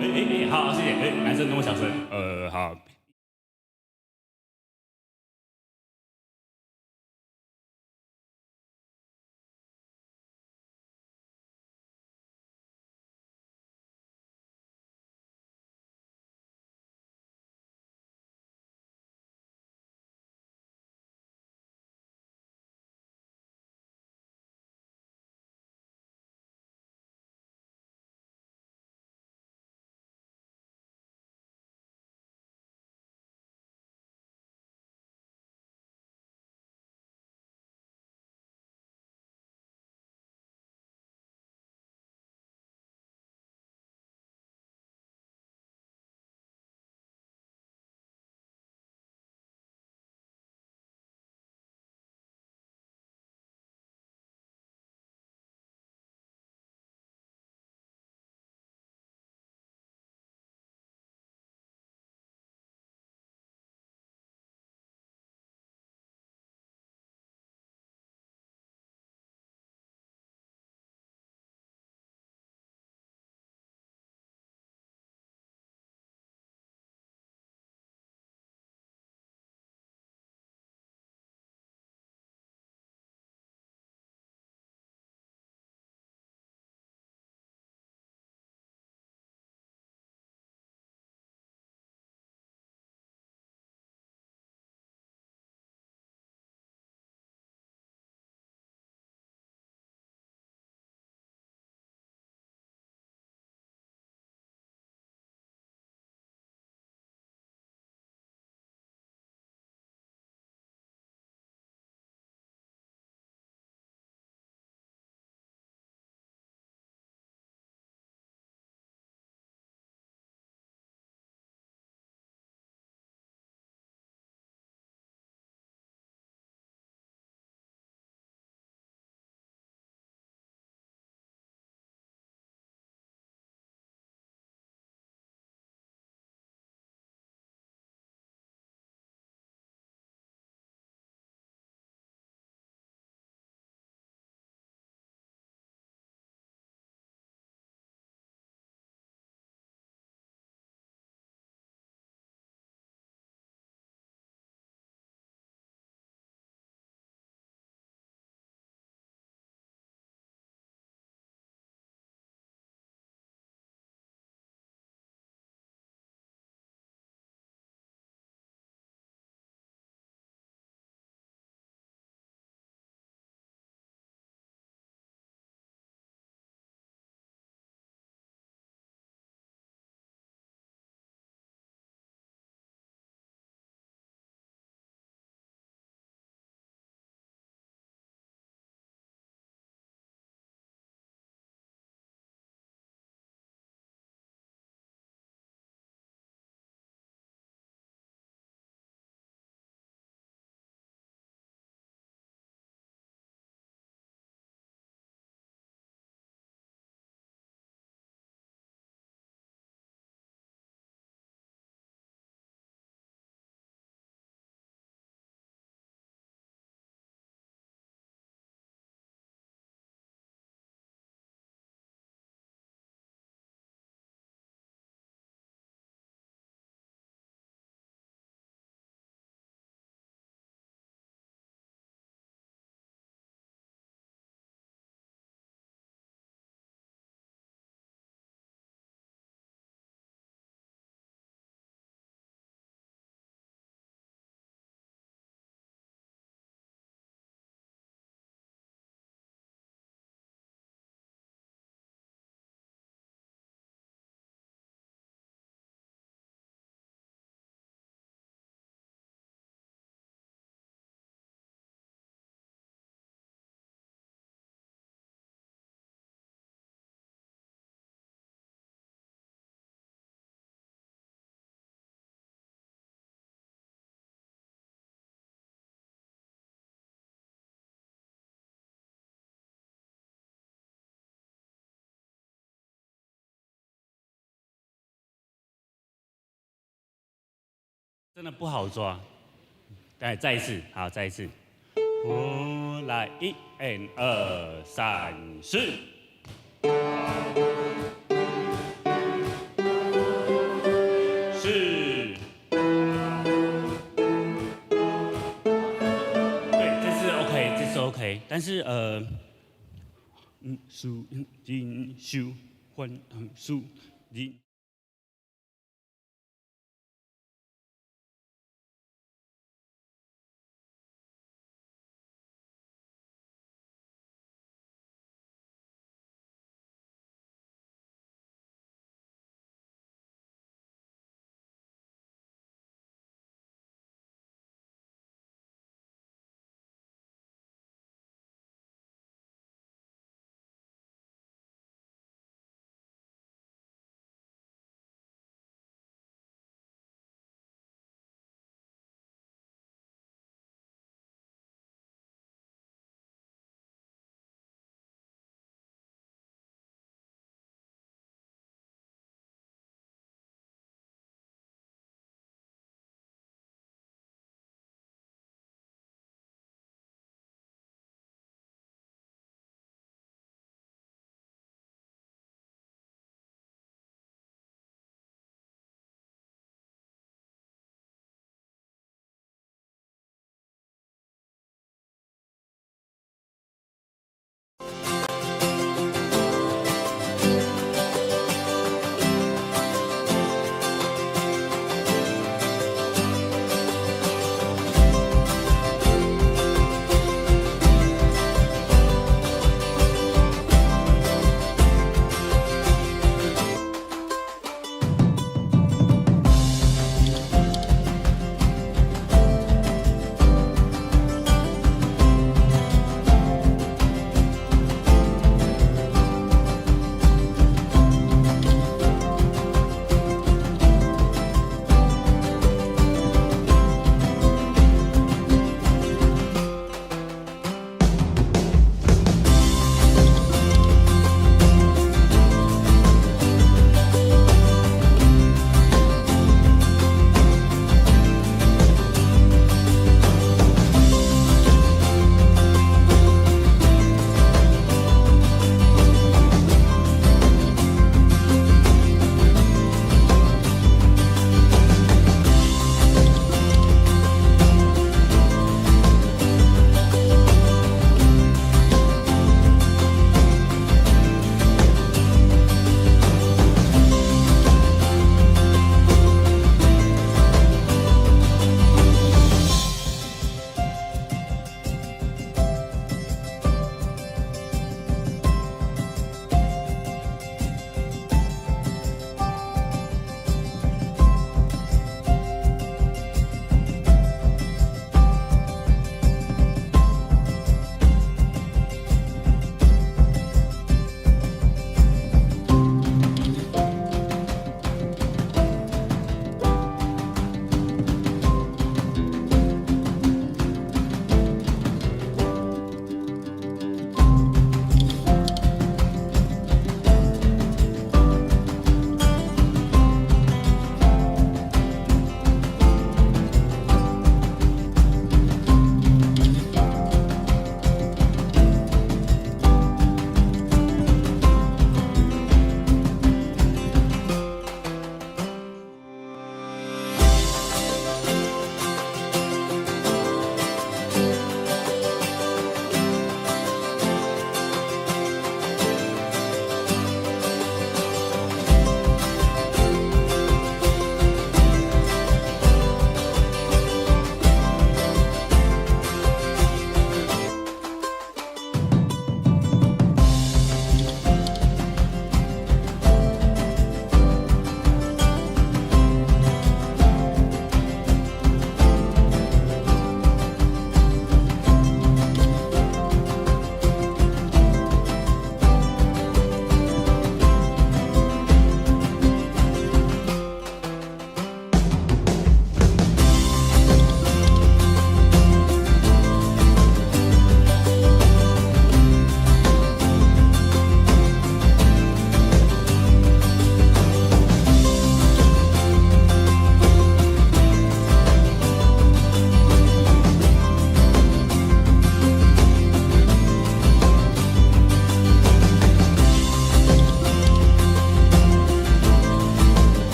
哎哎哎，好，謝謝。哎，男生那麼小聲，好。真的不好抓，來再一次，好，再一次，哦，來一、and 二、三、四。但是事人受凡事人。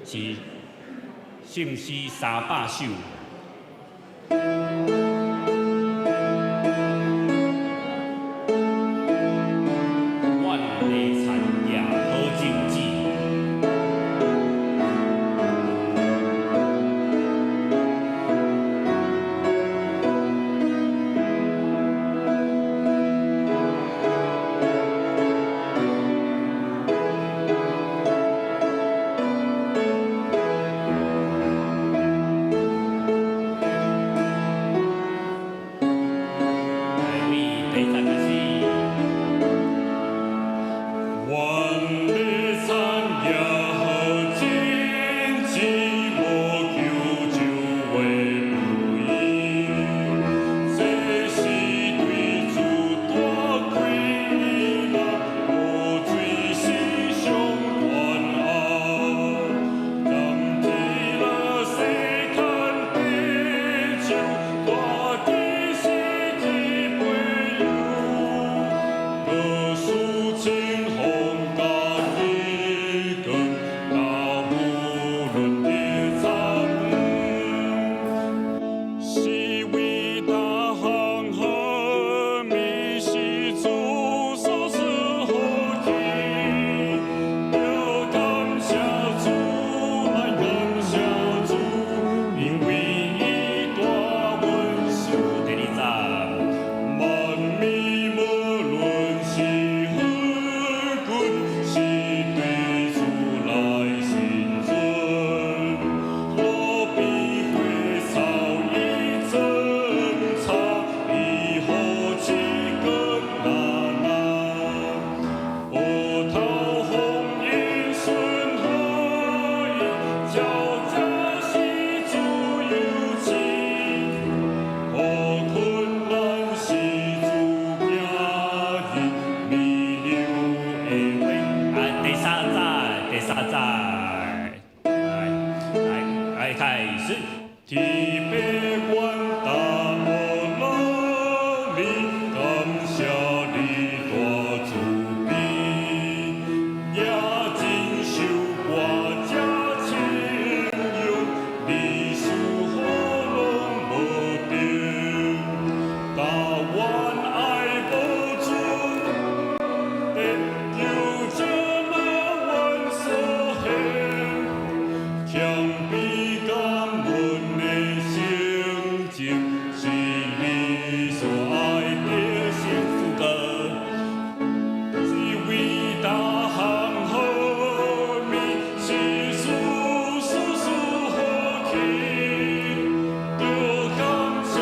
是聖詩300首。萬里田野好種子。來，為第三開始。萬里田野好種子，無求就會不義。這是對主大虧啦，無罪是上懸崖。當天啦細看地球，大地是去培養。各樹清風甲日光，若無論的參是為大項和美，是主所賜福氣。著感謝主，來感謝主，因為伊大恩賜。第二節，萬物無論是何君，是對主來信尊。路邊花草伊增插，伊予七根那那。葡萄豐盈順和意，悄悄是主有情。何困難是主行伊彌留的話。來，第三節，第三節，來來來，開始。天父阮大樂你，感謝你大慈悲，也真受歌這清榮，你賜予攏無定，但願愛無盡，得救這馬阮所獻，謙卑感恩的性情，是你所愛的幸福歌。是為大項和美，是主所賜福氣。著感謝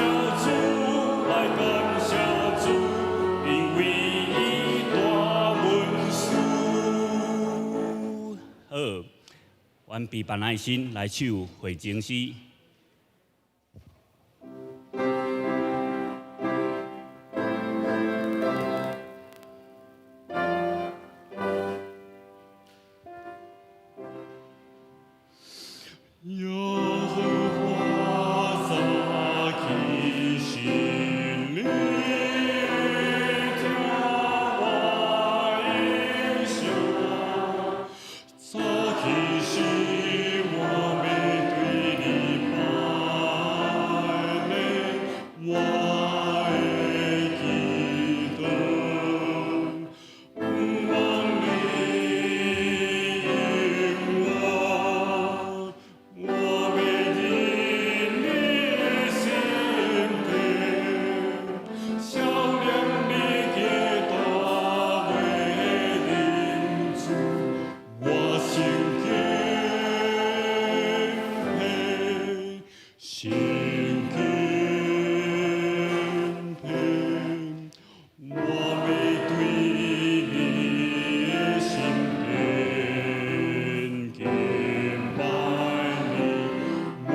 主，來感謝主，因為伊大恩賜。好，阮備辦愛心來唱回程詩。耶和華早起時，你聽我的聲。早起時，我欲對你拜禮，我的祈禱，毋望你應我，我欲入你的聖殿，曉念你的大威仁慈，我心敬佩，心敬佩，我欲對你的聖殿敬拜你，我。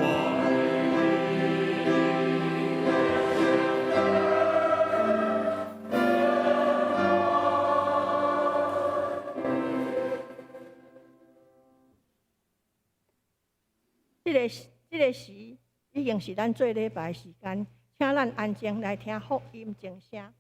這個時已經是咱做禮拜的時間，請咱安靜來聽福音靜聲。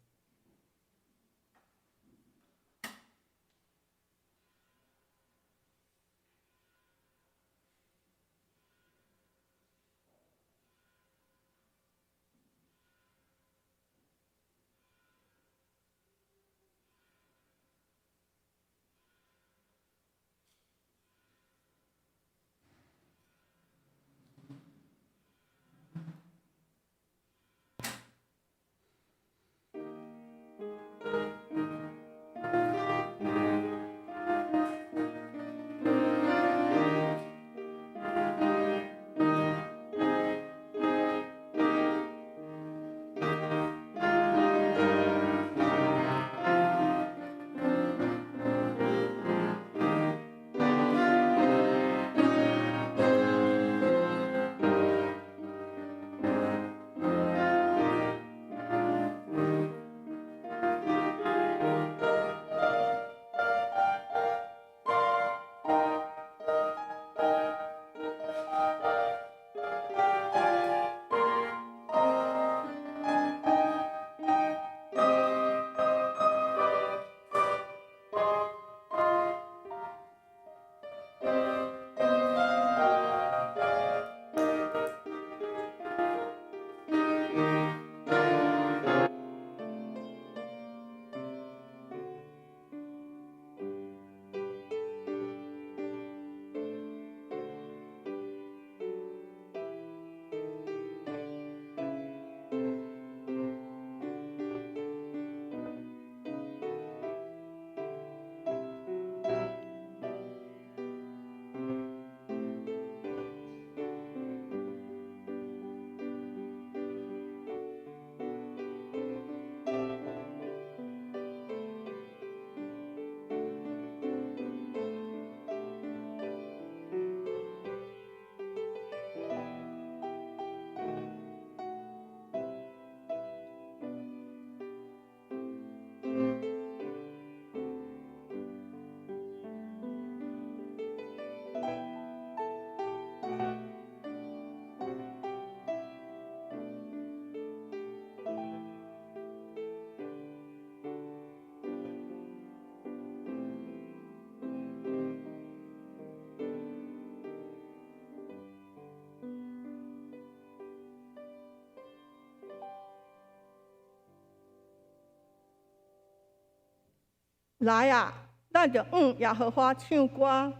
來啊，咱著向耶和華唱歌，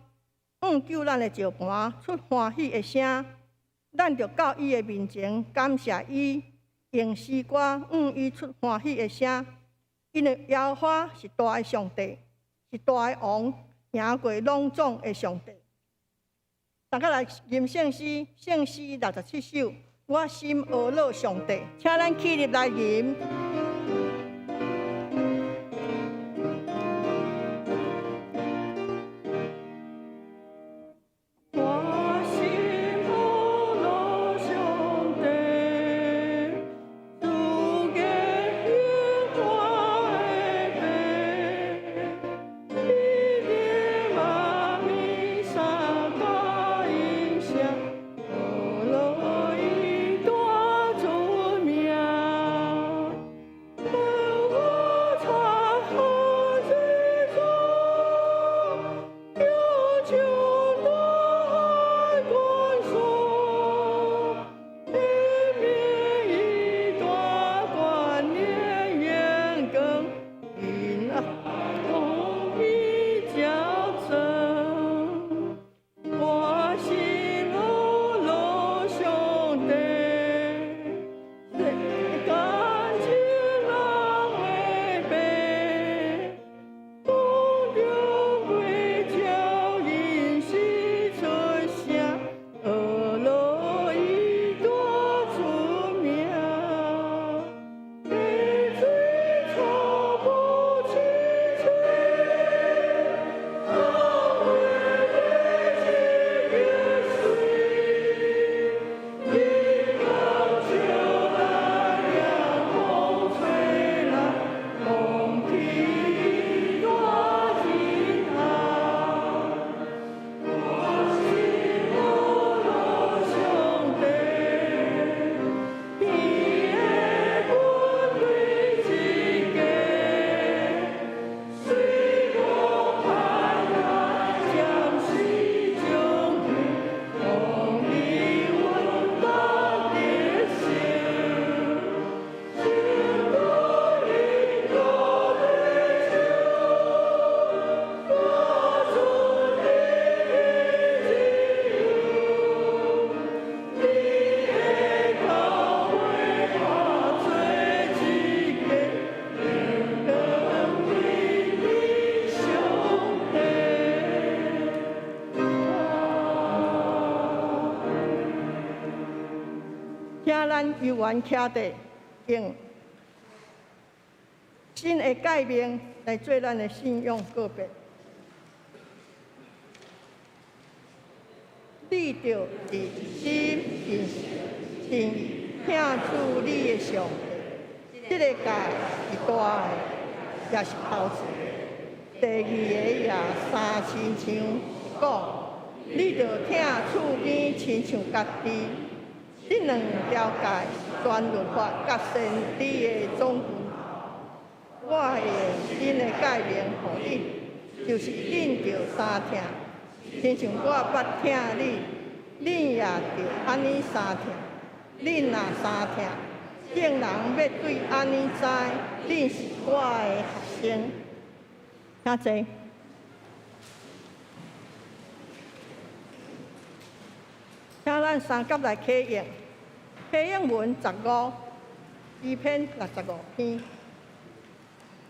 向救咱的石磐出歡喜的聲。咱著到伊的面前感謝伊，用詩歌向伊出歡喜的聲。因為耶和華是大的上帝，是大的王，贏過攏總的上帝。大家來吟聖詩，聖詩67首。我心呵咾上帝，請咱起立來吟。我心呵咾上帝，主耶和華的父，你的媽咪三甲音聲，呵咾伊大出名。我擦汗水中，有像大海灌輸，天明伊大觀念眼光，因愛公義矯正。我心呵咾上帝，洗乾淨人的父，空中飛鳥吟詩出聲，呵咾伊大出名。溪水草木青青，草花的水，日高照来凉風吹來，空氣大震撼。我心呵咾上帝，天的本對一家，雖無歹來暫時將去，公義穩當得勝。心肝靈高的手，我主的自由，你的教會化做一家，永為你上帝。請咱猶原徛佇，用新的誡命來做咱的信仰告白。你著熱心誠意疼主你的上帝，這个誡是大的，也是頭一个。第二个也相親像講，你著疼厝邊親像家己。這兩條誡是全律法佮先知的總歸。我會用新的誡命予恁，就是恁著相疼，親像我捌疼恁，恁也著按呢相疼。恁若相疼，眾人欲對按呢知，恁是我的學生。請坐。請咱三甲來啟應，啟應文十五，詩篇65篇。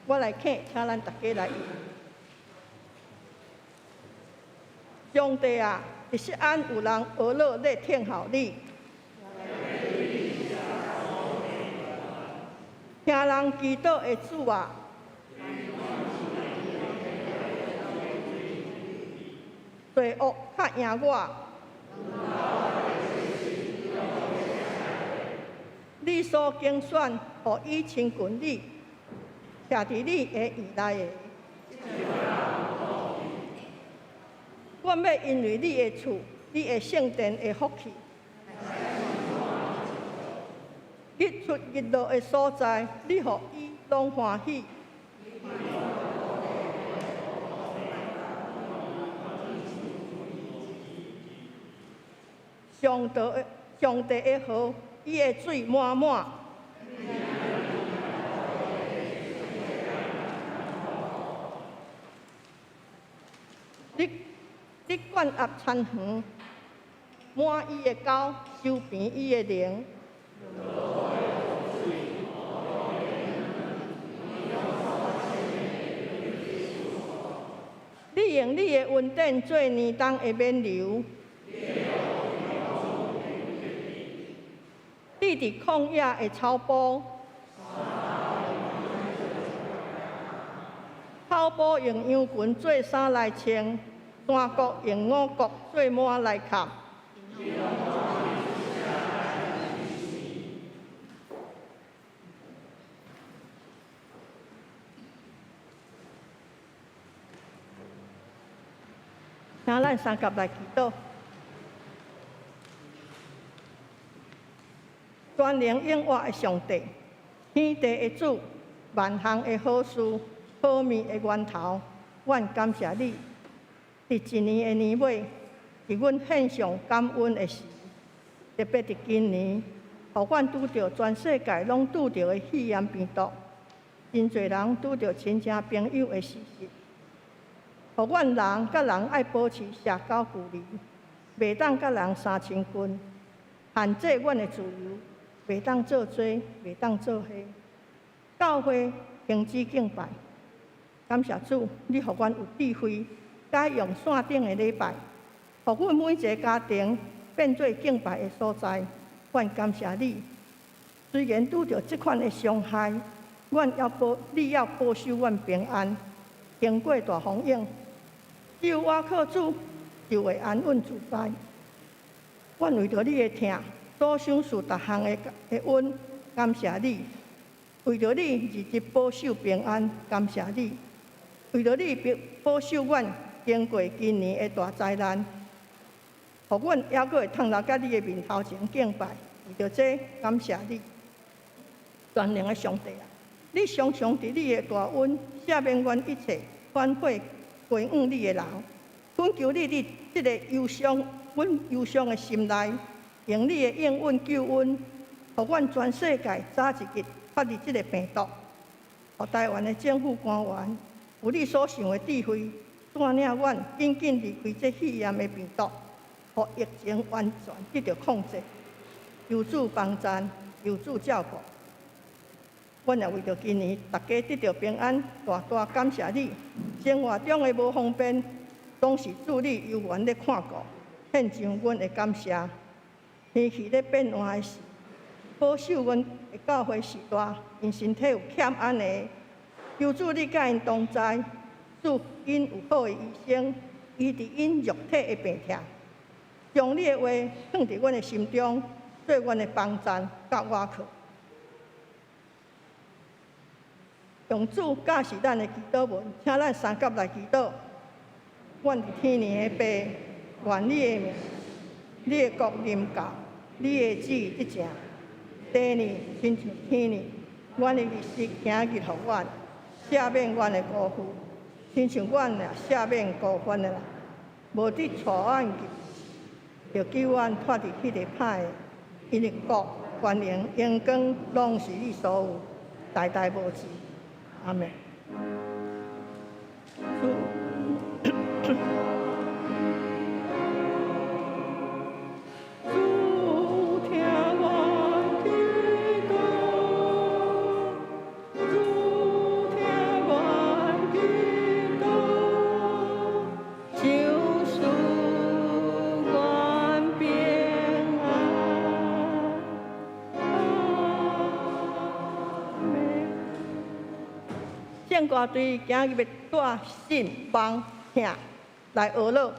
我來請，請咱大家來吟。上帝啊，佇錫安有人呵咾咧聽候你，聽人祈禱的主啊，罪惡較贏我。你所揀選，予伊親近你，徛佇你的院內的。我欲因為你的厝，你的聖殿的福氣。日出日落的所在，你予伊攏歡喜。上帝的上帝的河，伊的水滿滿。灌壓田園，抹伊的溝，修平伊的稜。你用你的恩典做年冬的冕旒。你佇曠野的草埔，草埔用羊群做衫來穿，山谷用五穀做滿來崁。請咱相佮來祈禱。全能永活的上帝，天地的主，萬項的好事、好物的源頭，阮感謝你。佇一年的年尾，佇阮獻上感恩的時，特別佇今年，予阮拄著全世界攏拄著的肺炎病毒，真濟人拄著親情朋友的事實，予阮人佮人愛保持社交距離，袂當佮人相親近，限制阮的自由。袂當做這，袂當做彼，教會停止敬拜。感謝主，你予阮有智慧，改用線頂的禮拜，予阮每一个家庭變做敬拜的所在。阮感謝你。雖然拄著這款的傷害，阮猶保，你猶保守阮平安，經過大風湧，只有倚靠主，就會安穩自在。阮為著你的疼，所賞賜逐項的恩，感謝你；為著你日日保守平安，感謝你；為著你保守阮經過今年的大災難，予阮猶閣會通來佮你的面頭前敬拜。為著這，感謝你，全能的上帝啊！你常常佇你的大恩赦免阮一切反悔歸向你的人，懇求你佇這个憂傷、阮憂傷的心內，用你的應允救阮，予阮全世界早一日脫離這个病毒，予台灣的政府官員有你所想的智慧，帶領阮緊緊離開這肺炎的病毒，予疫情完全得著控制。求主幫贊，求主照顧。阮也為著今年大家得著平安，大大感謝你。生活中的無方便，總是主你猶原咧看顧，獻上阮的感謝。天氣咧變換的時，保守阮的教會時代，𪜶身體有欠安的，求主你佮𪜶同在，賜𪜶有好的醫生，醫治𪜶肉體的病痛。將你的話放佇阮的心中，做阮的幫贊佮倚靠。用主教示咱的祈禱文，請咱相佮來祈禱。阮佇天父的爸，願你的名，你的國臨到，你的旨意得成。地呢，親像天呢，阮的日食今日予阮，赦免阮的辜負，親像阮也赦免辜犯的人。無得帶阮入，著救阮脫離彼个歹的，因為國、權能、榮光，攏是你所有，代代無止。阿們。主。主聽阮祈禱，主聽阮祈禱，賞賜阮平安。阿們。聖歌隊今日欲帶信望聽來學樂。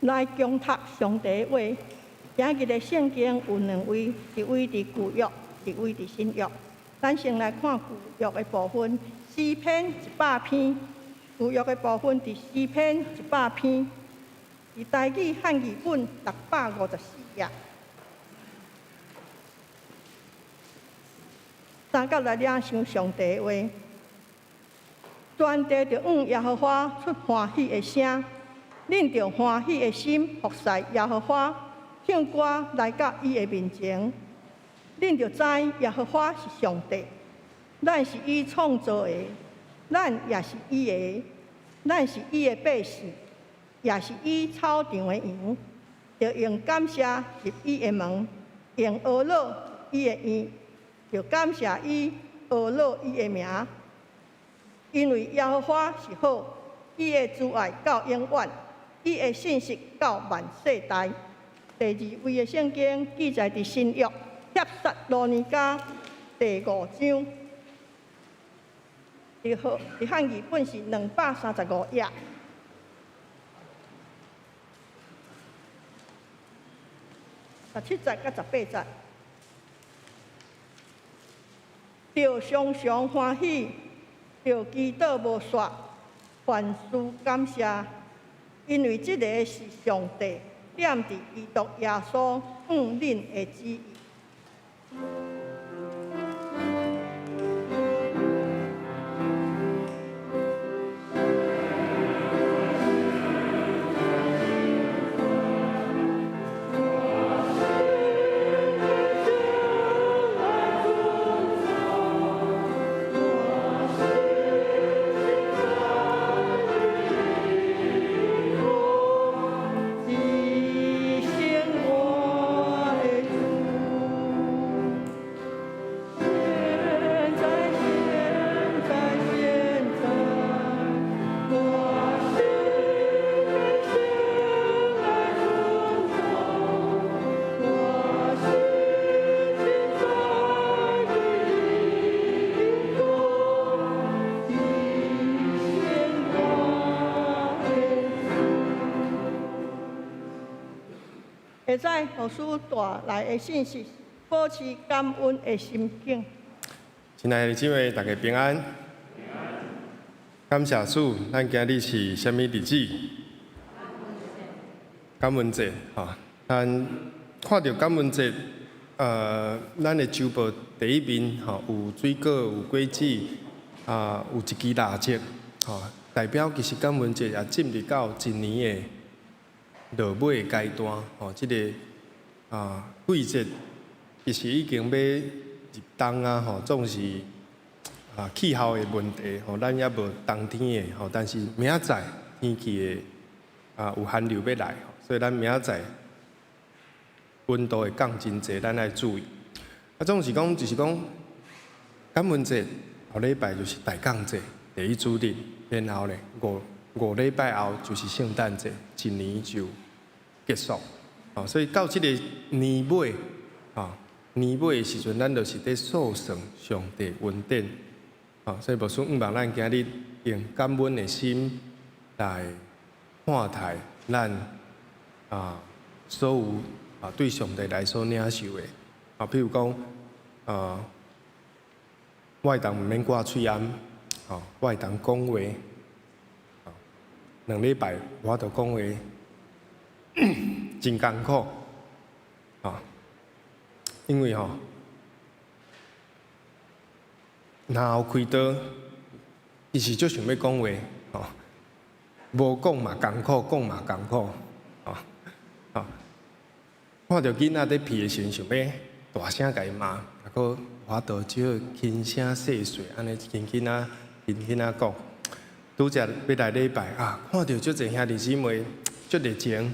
來恭讀上帝的話。今日的聖經有兩位，一位佇舊約，一位佇新約。咱先來看舊約的部分，詩篇一百篇。舊約的部分佇詩篇一百篇，佇台語漢語本654頁。三甲來領受上帝的話，全地著向耶和華出歡喜的聲，恁著歡喜的心服侍耶和華，唱歌來到伊的面前。恁著知耶和華是上帝，咱是伊創造的，咱也是伊的，咱是伊的百姓，也是伊草場的羊。著用感謝入伊的門，用呵咾伊的院，著感謝伊，呵咾伊的名。因為耶和華是好，伊的慈愛到永遠，伊的信實到萬世代。第二位的聖經記載佇新約帖撒羅尼迦第五章，佇號佇漢語本是235頁。17節佮18節，著常常歡喜，著祈禱無煞，凡事感謝，因為這个是上帝踮佇基督耶穌向恁的旨意。會使牧師帶來的信息，保持感恩的心境。親愛的姊妹，大家平安。感謝主，咱今日是啥物日子？感恩節，吼。咱看著感恩節，咱的周報第一面，吼，有水果，有果子，啊，有一支蠟燭，吼，代表其實感恩節也進入到一年的落尾的階段，吼，這个啊季節其實已經欲入冬啊，吼，總是啊氣候的問題，吼，咱猶無冬天的，吼，但是明仔載天氣會啊有寒流欲來，所以咱明仔載溫度會降真濟，咱愛注意。啊，總是講就是講感恩節後禮拜就是大降節，第一主日，然後咧五禮拜後就是聖誕節，一年就結束。哦，所以到這個年尾，啊，年尾的時陣，咱就是佇數算上帝恩典。啊，所以牧師向望咱今日用感恩的心來看待咱啊所有啊對上帝來所領受的。啊，譬如講，啊，我會當毋免掛喙罨，吼，我會當講話。兩禮拜無法度講話，真艱苦，啊，因為吼，若有開刀，其實足想欲講話，吼，無講嘛艱苦，講嘛艱苦，啊啊，看著囡仔佇鼻的時陣，想欲大聲共伊罵，啊閣無法度，只好輕聲細細按呢輕輕仔輕輕仔講。拄才欲來禮拜啊，看著足濟兄弟姊妹足熱情，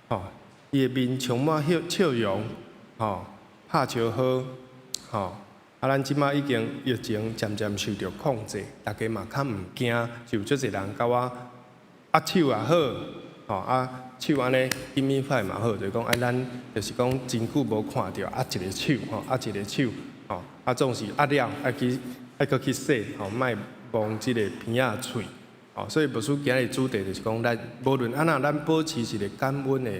吼，伊的面充滿笑笑容，吼，拍招呼，吼，啊，咱這馬已經疫情漸漸受著控制，大家嘛較毋驚，就足濟人共我握手也好，吼啊手按呢 give me five 嘛好，就是講啊咱就是講真久無看著握一个手，吼，握一个手，吼，啊總是握了愛去愛閣去洗，吼，莫摸這个鼻仔喙。哦，所以牧師今日主題就是講，咱無論按怎，咱保持一個感恩的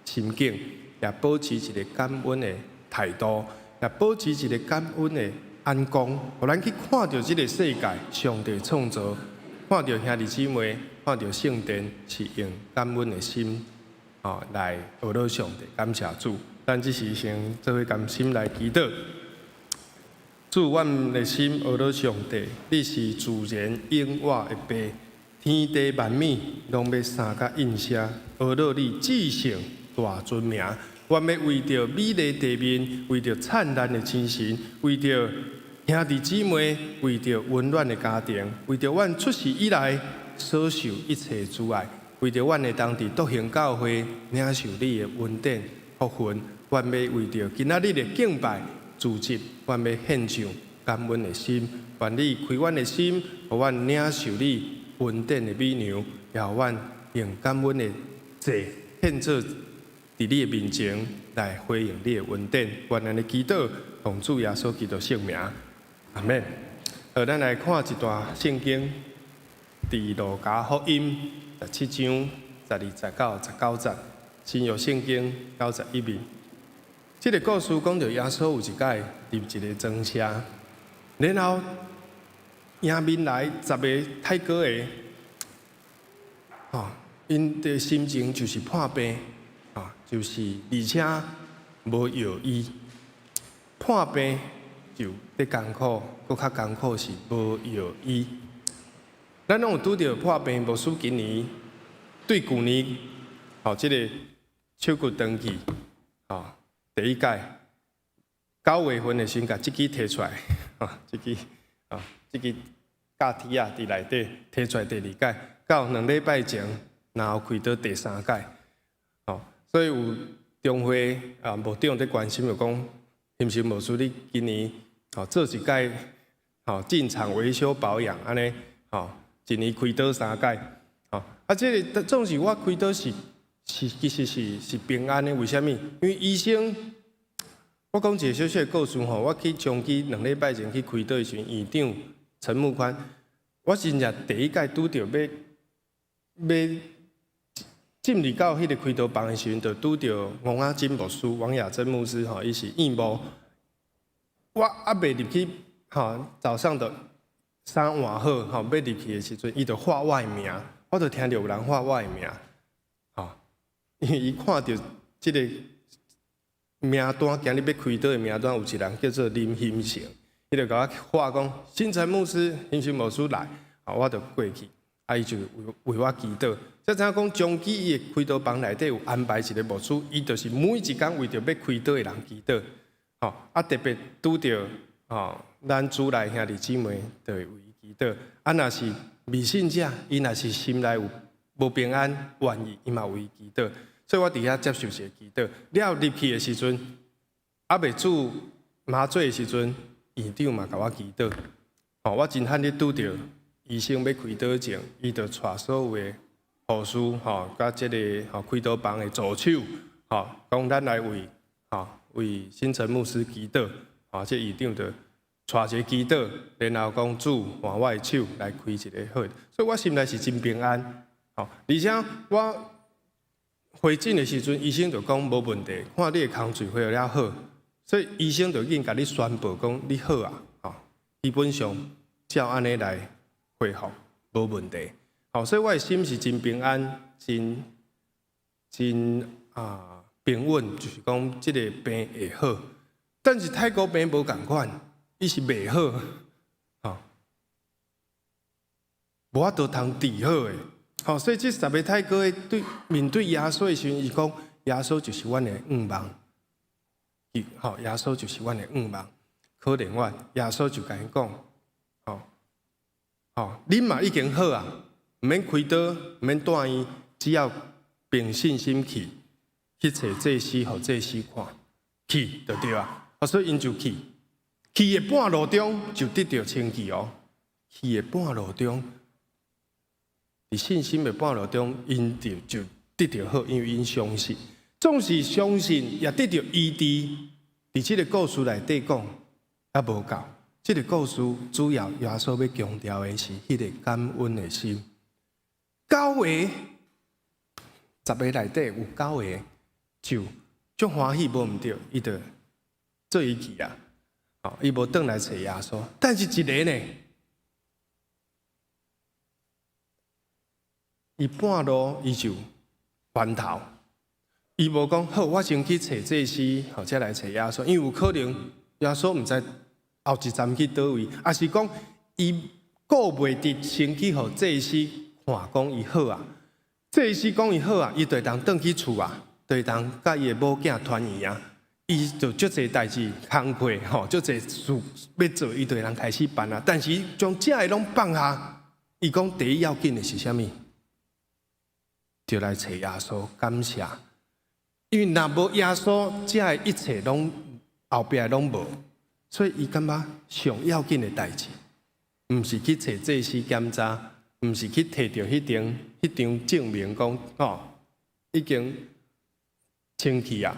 心境，也保持一個感恩的態度，也保持一個感恩的眼光，予咱去看著這個世界，上帝創造，看著兄弟姊妹，看著聖殿，是用感恩的心，哦，來學到上帝，感謝主。咱這時先做伙甘心來祈禱。主，阮的心學到上帝，你是自然永活的父，天地萬物攏欲三甲應聲，學到你至聖大尊名。阮欲為著美麗地面，為著燦爛的清晨，為著兄弟姊妹，為著溫暖的家庭，為著阮出世以來所受一切阻礙，為著阮會當佇獨行教會領受你的恩典福分，阮欲為著今仔日的敬拜主席，阮欲獻上感恩的心，願你開阮的心，予阮領受你恩典的美糧，也予阮用感恩的祭獻做佇你的面前來回應你的恩典。願按呢祈禱，奉主耶穌基督聖名，阿們。好，咱來看一段聖經，佇路加福音17章12節到19節，新約聖經91面。這個故事講著耶穌有一擺入一個莊舍，然後迎面來十个太高的，吼，𪜶的心情就是破病，啊，就是而且無藥醫，破病就咧艱苦，閣較艱苦是無藥醫。咱攏有拄著破病，牧師今年對舊年，吼，這个手骨斷去，吼。第一擺9月份的時陣，共這支提出來，啊，這支啊，這支架鐵仔佇內底提出來第二擺，到2禮拜前，然後開刀第三擺，吼，所以有中會啊牧長佇關心就講，是毋是牧師你今年吼做一擺吼進廠維修保養按呢，吼，一年開刀三擺，吼，啊，這个總是我開刀是其實是平安的，為啥物？因為醫生，我講一個小小的故事吼，我去長崎2禮拜前去開刀的時陣，院長陳木寬，我真正第一擺拄著欲欲進入到彼个開刀房的時陣，就拄著王亞珍牧師、王雅珍牧師吼，伊是院牧。我猶未入去吼，早上就衫換好吼，欲入去的時陣，伊就喊我的名，我就聽著有人喊我的名。因為伊看著這个名單，今日欲開刀的名單，有一人叫做林興成，伊就共我喊講：新城牧師，興成牧師來，啊，我就過去，啊，伊就為為我祈禱。才知影講，長期伊的開刀房內底有安排一个牧師，伊就是每一工為著欲開刀的人祈禱。吼，啊，特別拄著吼，咱主內兄弟姊妹，就會為伊祈禱。啊，若是未信者，伊若是心內有無平安、願意，伊嘛為伊祈禱。所以我佇遐接受一个祈禱。了入去的時陣，猶未注麻醉的時陣，院長嘛共我祈禱。吼，我真罕咧拄著醫生欲開刀前，伊就帶所有的護士吼，佮這个吼開刀房的助手，吼，講咱來為吼為新城牧師祈禱。吼，這院長就帶一个祈禱，然後講主換我的手來開一个好，所以我心內是真平安。吼，而且我回診的時陣，醫生就講無問題，看你的空喙恢復了好，所以醫生就已經共你宣布講你好啊，吼，基本上照按呢來恢復，無問題。吼，所以我的心是真平安，真真啊平穩，就是講這个病會好。但是太古病無仝款，伊是袂好，吼，無法度通治好的。吼，所以這十个太高的對面對耶穌的時陣，伊講耶穌就是阮的向望。吼，耶穌就是阮的向望。可憐阮，耶穌就共𪜶講，吼，吼，恁嘛已經好啊，毋免開刀，毋免住院，只要憑信心去，去揣祭司，予祭司看，去就對啊。所以𪜶就去，去的半路中就得著清氣哦。去的半路中，佇信心的半路中，𪜶就得著好，因為𪜶相信，總是相信也得著醫治。佇這个故事內底講，猶無夠。這个故事主要耶穌欲強調的是彼个感恩的心。九个，十个內底有九個就足歡喜，無毋對，伊就做伊去啊。哦，伊無轉來揣耶穌，但是一个呢，伊半路伊就翻頭，伊無講好，我先去揣祭司，予才來揣耶穌，因為有可能耶穌毋知後一站去佗位，抑是講伊顧袂得先去予祭司看，講伊好啊，祭司講伊好啊，伊就會當轉去厝啊，就會當佮伊的某囝團圓啊。伊就足濟代誌工課吼，足濟事欲做，伊就會當開始辦啊。但是將這个攏放下，伊講第一要緊的是啥物？就來揣耶穌感謝，因為若無耶穌，這个一切攏後壁攏無，所以伊感覺上要緊的代誌，毋是去揣祭司檢查，毋是去提著彼張證明講吼已經清氣啊。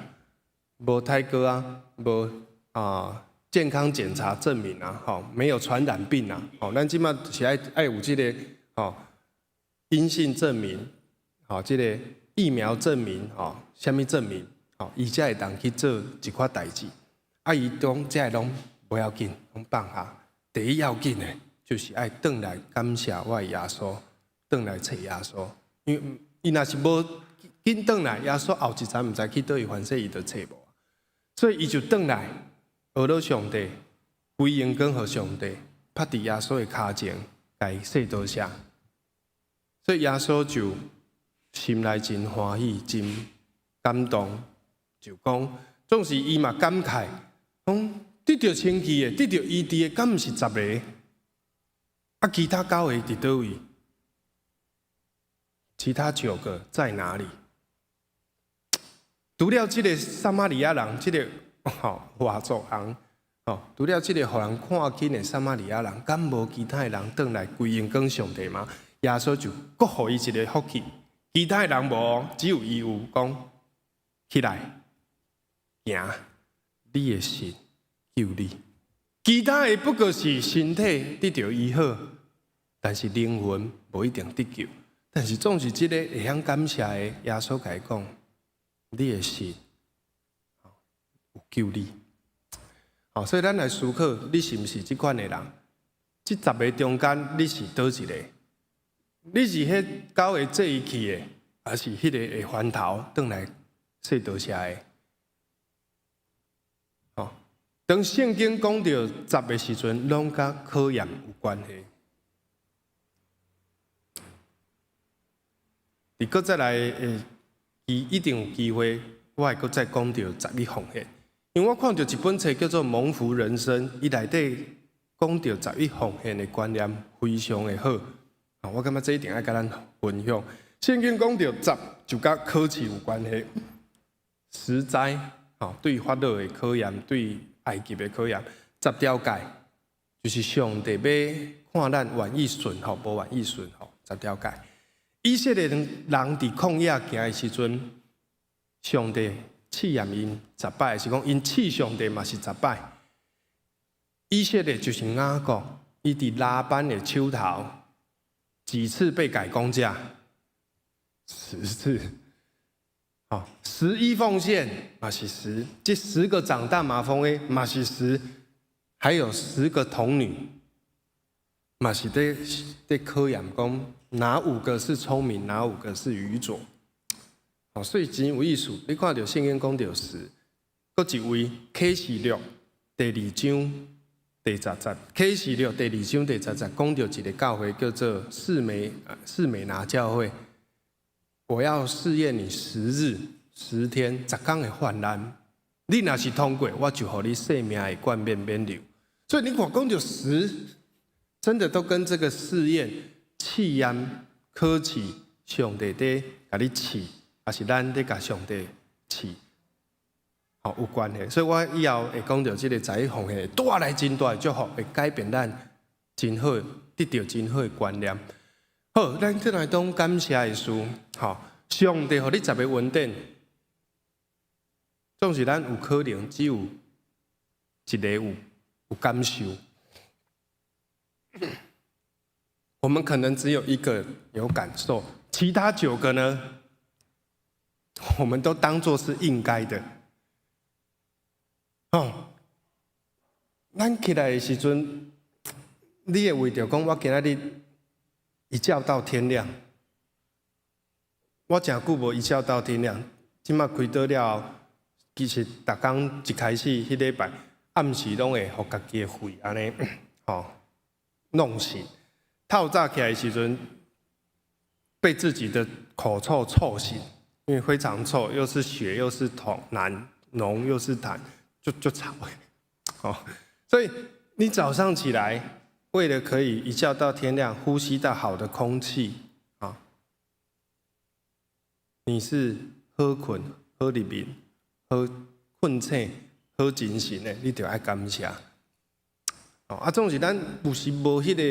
無太過啊，無啊健康檢查證明啊，吼，沒有傳染病啊，吼，咱這馬是愛有這个吼陰性證明，吼，這个疫苗證明，吼，啥物證明，吼，伊才會當去做一寡代誌。啊，伊講這个攏無要緊，攏放下。第一要緊的，就是愛轉來感謝我的耶穌，轉來揣耶穌，因為伊若是無緊轉來，耶穌後一站毋知去佗位，反正伊就揣無。所以伊就轉來，學了上帝，歸榮光予上帝，趴佇耶穌的跤前，共伊說多謝。所以耶穌就心內真歡喜，真感動，就講，總是伊嘛感慨，講得著清氣的，得著醫治的，敢毋是十个？啊，其他九個佇佗位？其他九個在哪裡？除了這个撒瑪利亞人，這个吼外族人，吼，除了這个予人看輕的撒瑪利亞人，敢無其他的人轉來歸榮光上帝嗎？耶穌就閣予伊一个福氣，其他的人無，只有伊有講起來行，你的信救你。其他的不過是身體得著醫好，但是靈魂無一定得救。但是總是這个會曉感謝的，耶穌共伊講，你的信有救你。好，所以咱來思考，你是毋是這款的人？這十个中間，你是佗一個？你是彼九个做伊去的，抑是彼个會翻頭轉來說多謝的？哦，當聖經講著十的時陣，攏佮考驗有關係。佇閣再來會伊一定有機會，我會閣再講著十一奉獻，因為我看著一本冊叫做《蒙福人生》，伊內底講著十一奉獻的觀念非常的好，啊，我感覺這一定愛佮咱分享。聖經講著十就佮考試有關係，十災，吼，對法老的考驗，對埃及的考驗，十條誡就是上帝欲看咱願意順服，無願意順服，十條誡。以色列人佇曠野行的時陣，上帝試驗𪜶十擺，是講𪜶試上帝嘛是十擺。以色列就是雅各，伊佇拉班的手頭幾次被改工價？10次。好，十一奉獻嘛是十，這十個長大麻風的嘛是十，還有十個童女嘛是佇考驗講哪五個是聰明，哪五個是愚拙。哦，所以真有意思。你看著聖經講著十，閣一位啟示錄第二章第十節，啟示錄第二章第十節講著一个教會叫做士每拿教會。我要試驗你10日10天，10工的患難。你若是通過，我就予你性命的冠冕免留。所以你看講著十，真的都跟這個試驗、試驗、考試，上帝佇共你試，抑是咱佇共上帝試，吼有關係。所以我以後會講著這个十一奉獻，帶來真大的祝福，會改變咱真好，得著真好的觀念。好，咱轉來講感謝的事，吼，上帝予你十个恩典，總是咱有可能只有一个有感受。我們可能只有一個有感受，其他九個呢，我們都當作是應該的。哦，咱起來的時陣，你會為著講，我今仔日一覺到天亮，我誠久無一覺到天亮。這馬開刀了後，其實逐工一開始，彼禮拜暗時攏會予家己的肺按呢，吼弄醒。透早起來的時陣，被自己的口臭臭醒，因為非常臭，又是血又是痛，難膿又是痰，就就臭。哦，所以你早上起來，為了可以一覺到天亮，呼吸到好的空氣，啊，你是好睏、好入眠、好睏醒、好精神的，你就愛感謝。哦，啊，總是咱有時無彼個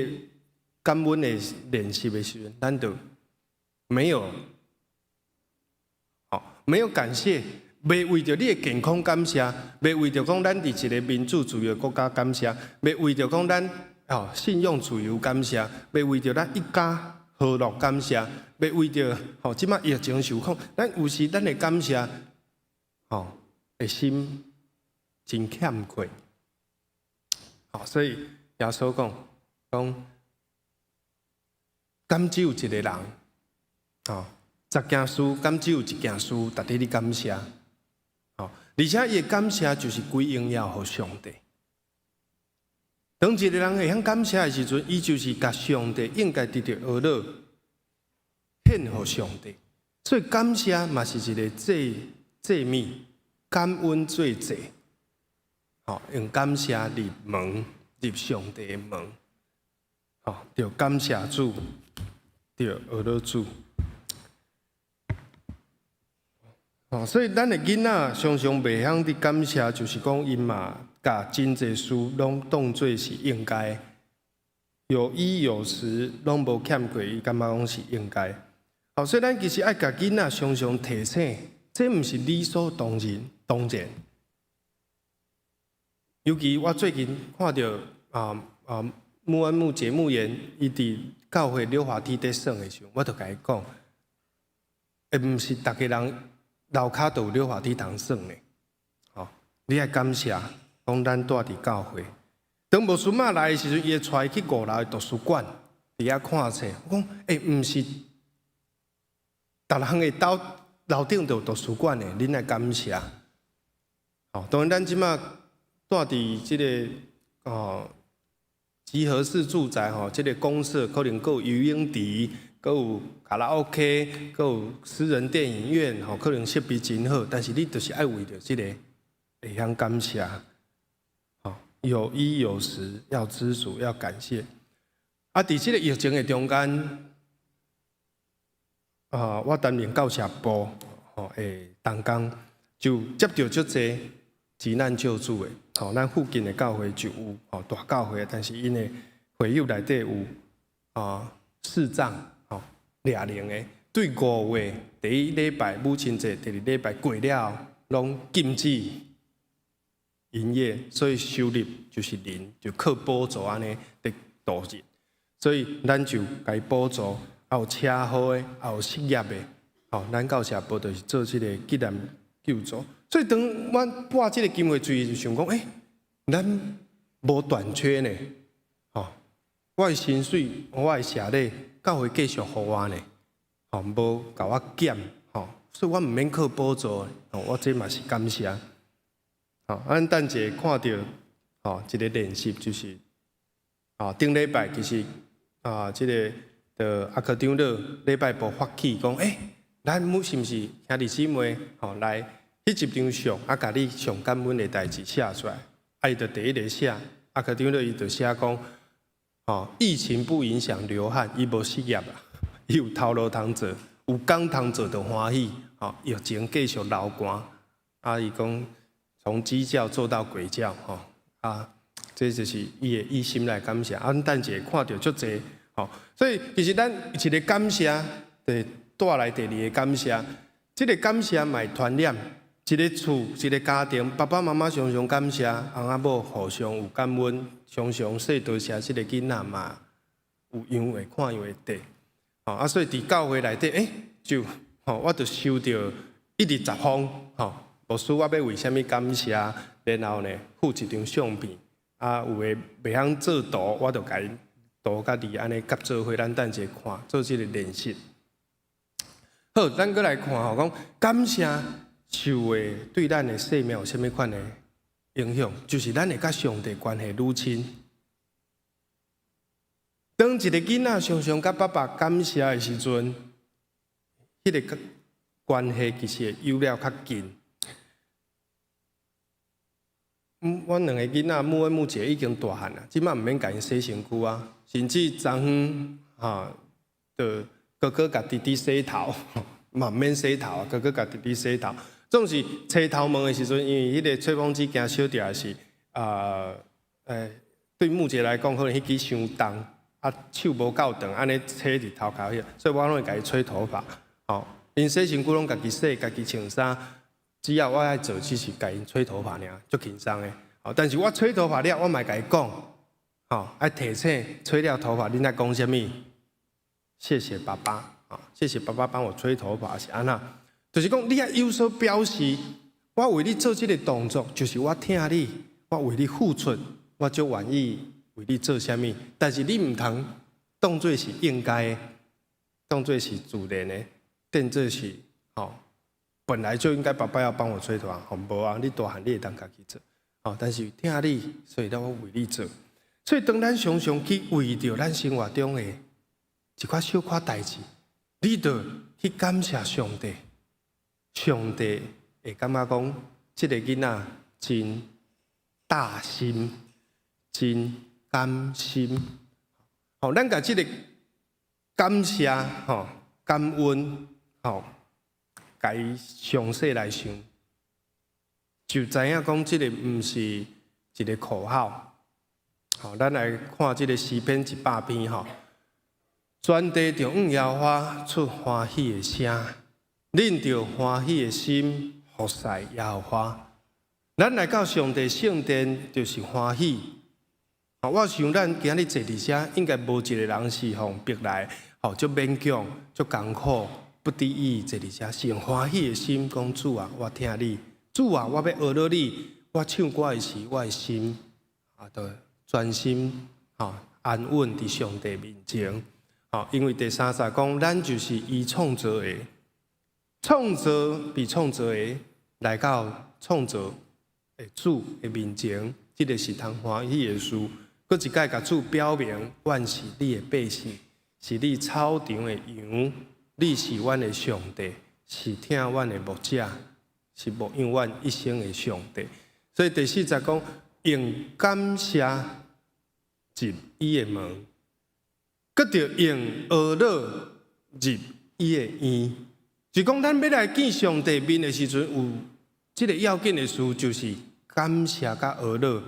感恩的練習的時陣，咱就沒有，哦，沒有感謝，袂為著你的健康感謝，袂為著講咱佇一個民主自由國家感謝，袂為著講咱哦信用自由感謝，袂為著咱一家和樂感謝，袂為著吼這馬疫情受控，咱有時咱的感謝，吼的心真欠缺。好，所以耶穌講講，敢只有一個人，吼，十件事，敢只有一件事值得你感謝，吼，而且伊的感謝就是歸榮耀予上帝。當一個人會曉感謝的時陣，伊就是共上帝應該得著呵咾獻予上帝。所以感謝嘛是一個祭祭物，感恩做祭，吼，用感謝入門，入上帝的門，吼，著感謝主，著呵咾主。吼，所以咱的囡仔常常袂曉佇感謝，就是講𪜶嘛，共真濟事攏當做是應該，有衣有食攏無欠過，伊感覺講是應該。好，所以咱其實愛共囡仔常常提醒，這毋是理所當然，當然。尤其我最近看著啊啊穆安木節目員，伊佇教會溜滑梯佇耍的時陣，我就共伊講，欸，毋是逐个人樓跤都有溜滑梯通耍的，吼，你愛感謝，講咱蹛佇教會。當牧師媽來的時陣，伊會帶伊去五樓的圖書館，佇遐看冊。我講，欸，毋是，逐人的兜樓頂都有圖書館的，恁愛感謝。吼，當然咱這馬蹛佇這个哦集合式住宅吼，這个公設可能閣有游泳池，閣有卡拉 OK，閣有私人電影院，吼，可能設備真好，但是你就是愛為著這個會曉感謝。吼，有衣有食，要知足，要感謝。啊，佇這個疫情的中間，啊，我擔任教社部吼的同工，就接著足濟急難救助的，吼，咱附近的教會就有，吼，大教會，但是𪜶的會友內底有啊視障，吼，掠靈的，對5月第一禮拜母親節，第二禮拜過了後，攏禁止營業，所以收入就是零，就靠補助按呢佇度日。所以咱就共伊補助，也有車禍的，也有失業的，吼，咱教社部就是做這個急難救助。所以當阮撥這個經費出去，就想講，欸，咱無短缺呢，吼，我的薪水，我的社禮，教會繼續予我呢，吼，無共我減，吼，所以我毋免靠補助，吼，我這嘛是感謝。吼，咱等一下看著，吼，一個練習就是，吼，頂禮拜其實啊，這个的阿科長老禮拜部發起講，欸，咱們是毋是兄弟姊妹，吼，來翕一張相，啊，共你上感恩的代誌寫出來，啊，伊就第一个寫，阿科長老伊就寫講，吼，疫情不影響流汗，伊無失業啊，伊有頭路通做，有工通做就歡喜，吼，疫情繼續流汗，啊，伊講從雞叫做到鬼叫，吼，啊，這就是伊的伊心內感謝，啊，阮等一下看著足濟，吼，所以其實咱一个感謝，就帶來第二个感謝，這个感謝嘛會傳染，一个厝，一个家庭，爸爸媽媽常常感謝，翁仔某互相有感恩，常常說多謝這个囡仔嘛，有樣會看樣會綴。吼啊，所以佇教會內底，就吼，我就收著一二十封，吼，牧師，我欲為啥物感謝，然後呢，附一張相片，啊，有的袂曉做圖，我就共伊圖佮字按呢夾做伙，咱等一下看，做這個練習。好，咱閣來看吼，講感謝受的對咱的生命有啥物款的影響？就是咱會佮上帝關係愈親。當一個囡仔常常佮爸爸感謝的時陣，彼個關係其實會有了較近。阮兩個囡仔母的母一個已經大漢啦，這擺毋免共𪜶洗身軀啊，甚至昨昏哈，就哥哥共弟弟洗頭，嘛毋免洗頭啊，哥哥共弟弟洗頭。總是吹頭毛的時陣，因為彼個吹風機驚燒著，是啊，對母一個來講，可能彼支傷重，啊手無夠長，按呢吹佇頭殼彼，所以我攏會共伊吹頭髮。吼，𪜶洗身軀攏家己洗，家己穿衫，只要我愛做，只是共𪜶吹頭髮爾，足輕鬆的。吼，但是我吹頭髮了，我嘛會共伊講，吼，愛提醒吹了頭髮，恁愛講啥物？謝謝爸爸，啊，謝謝爸爸幫我吹頭髮是按怎？就是講你愛有所表示，我為你做這個動作，就是我疼你，我為你付出，我足願意為你做啥物。但是你毋通當做是應該的，當做是自然的，當做是吼，本來就應該爸爸要幫我吹頭髮，吼無啊，你大漢你會當家己做，吼，但是疼你，所以我為你做。所以當咱常常去為著咱生活中的一寡小可代誌，你著去感謝上帝。上帝會感覺講，這個囡仔真大心，真甘心。吼，咱共這個感謝、吼感恩、吼，共伊詳細來想，就知影講這個毋是一個口號。吼，咱來看這個詩篇100篇吼，全地著向耶和華出歡喜的聲。恁著歡喜的心服侍耶和華。咱來到上帝聖殿就是歡喜。我想咱今日坐佇遮，應該無一個人是予逼來，吼，足勉強、足艱苦，不得已坐佇遮，是用歡喜的心講主啊，我疼你，主啊，我欲學著你。我唱歌的時，我的心啊，就專心吼安穩佇上帝面前。吼，因為第三節講，咱就是伊創造的。創造被創造的來到創造的主的面前，這個是通歡喜的事。閣一擺共主表明，阮是你的百姓，是你草場的羊，你是阮的上帝，是疼阮的牧者，是牧養阮一生的上帝。所以第四節講，用感謝入伊的門，閣著用哀樂入伊的院。就講，咱欲來見上帝面的時陣，有這個要緊的事，就是感謝佮哀樂，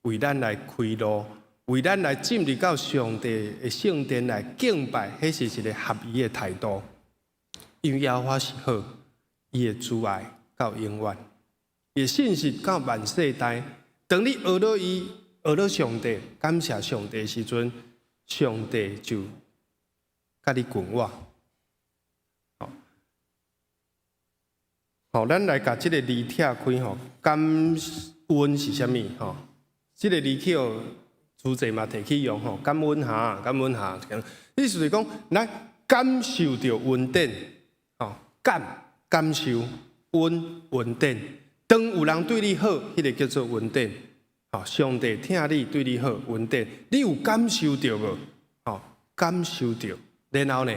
為咱來開路，為咱來進入到上帝的聖殿來敬拜，彼是一個合宜的態度。因為耶和華是好，伊的慈愛到永遠，伊的信實到萬世代。當你哀樂伊，哀樂上帝，感謝上帝的時陣，上帝就佮你共我。好，咱來共這個字拆開吼，感恩是啥物？吼，這個字去予主席嘛提去用吼，感恩哈，感恩哈，意思是講，咱感受著恩典，吼，感受恩典。當有人對你好，彼個叫做恩典。吼，上帝疼你，對你好，恩典，你有感受著無？吼，感受著，然後呢，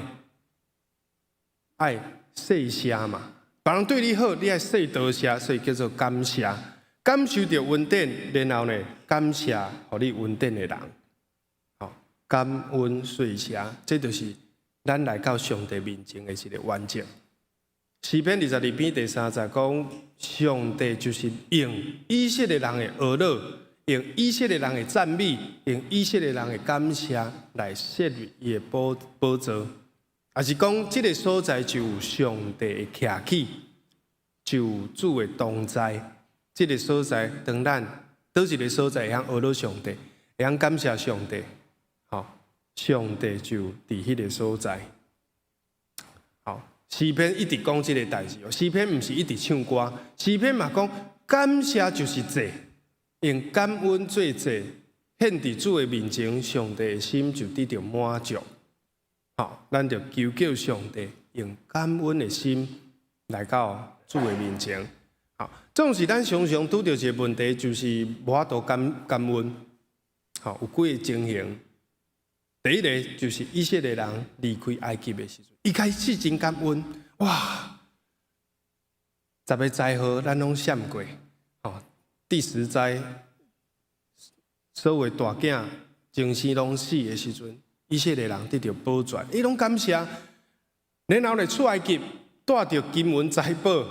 愛說謝嘛。別人對你好，你愛說多謝，所以叫做感謝。感受著恩典，然後呢，感謝予你恩典的人。吼，感恩說謝，這就是咱來到上帝面前的一個原則。詩篇22篇第三節講，上帝就是用以色列人的哀樂，用以色列人的讚美，用以色列人的感謝來設立伊的寶座。也是講，這個所在就有上帝的徛起，就有主的同在。這個所在，當咱佗一個所在會曉哀樂上帝，會曉感謝上帝，吼，上帝就佇彼個所在。吼，詩篇一直講這个代誌哦，詩篇毋是一直唱歌，詩篇嘛講感謝就是祭，用感恩做祭，獻佇主的面前，上帝的心就得著滿足。吼，咱就求叫上帝用感恩的心來到主的面前。吼，總是咱常常拄著一个問題，就是無法度感恩。吼，有幾个情形。第一个就是以色列人離開埃及的時陣，伊開始真感恩，哇！十个災禍咱攏閃過，吼，第十災，所有大囝前生攏死的時陣，以色列人得著保全，伊攏感謝。然後呢，出埃及帶著金銀財寶，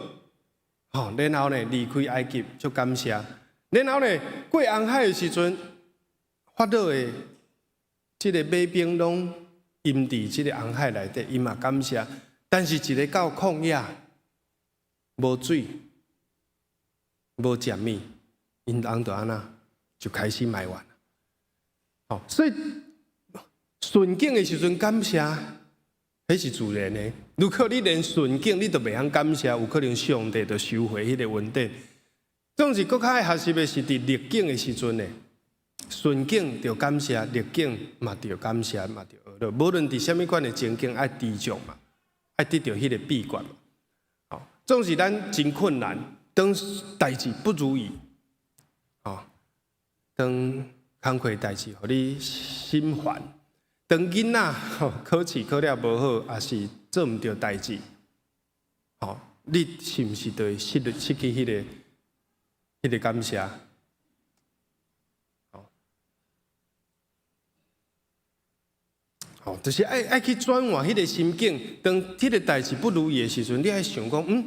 吼，然後呢離開埃及就感謝。然後呢過紅海的時陣，法老的這个馬兵攏淹佇這个紅海內底，伊嘛感謝。但是一个到曠野，無水，無食物，𪜶人就按怎就開始埋怨。吼，所以順境的時陣感謝，彼是自然的。如果你連順境你都袂曉感謝，有可能上帝就收回彼个恩典。總是閣較愛學習的是佇逆境的時陣呢。順境著感謝，逆境嘛著感謝，嘛著學樂。無論佇啥物款的情境，愛知足嘛，愛得著彼个秘訣嘛。吼，總是咱真困難，當代誌不如意，吼，當工課代誌予你心煩，當囡仔吼考試考了無好，抑是做毋著代誌，吼，你是毋是就會失去彼个感謝？吼，吼，就是愛去轉換彼个心境。當彼个代誌不如意的時陣，你愛想講，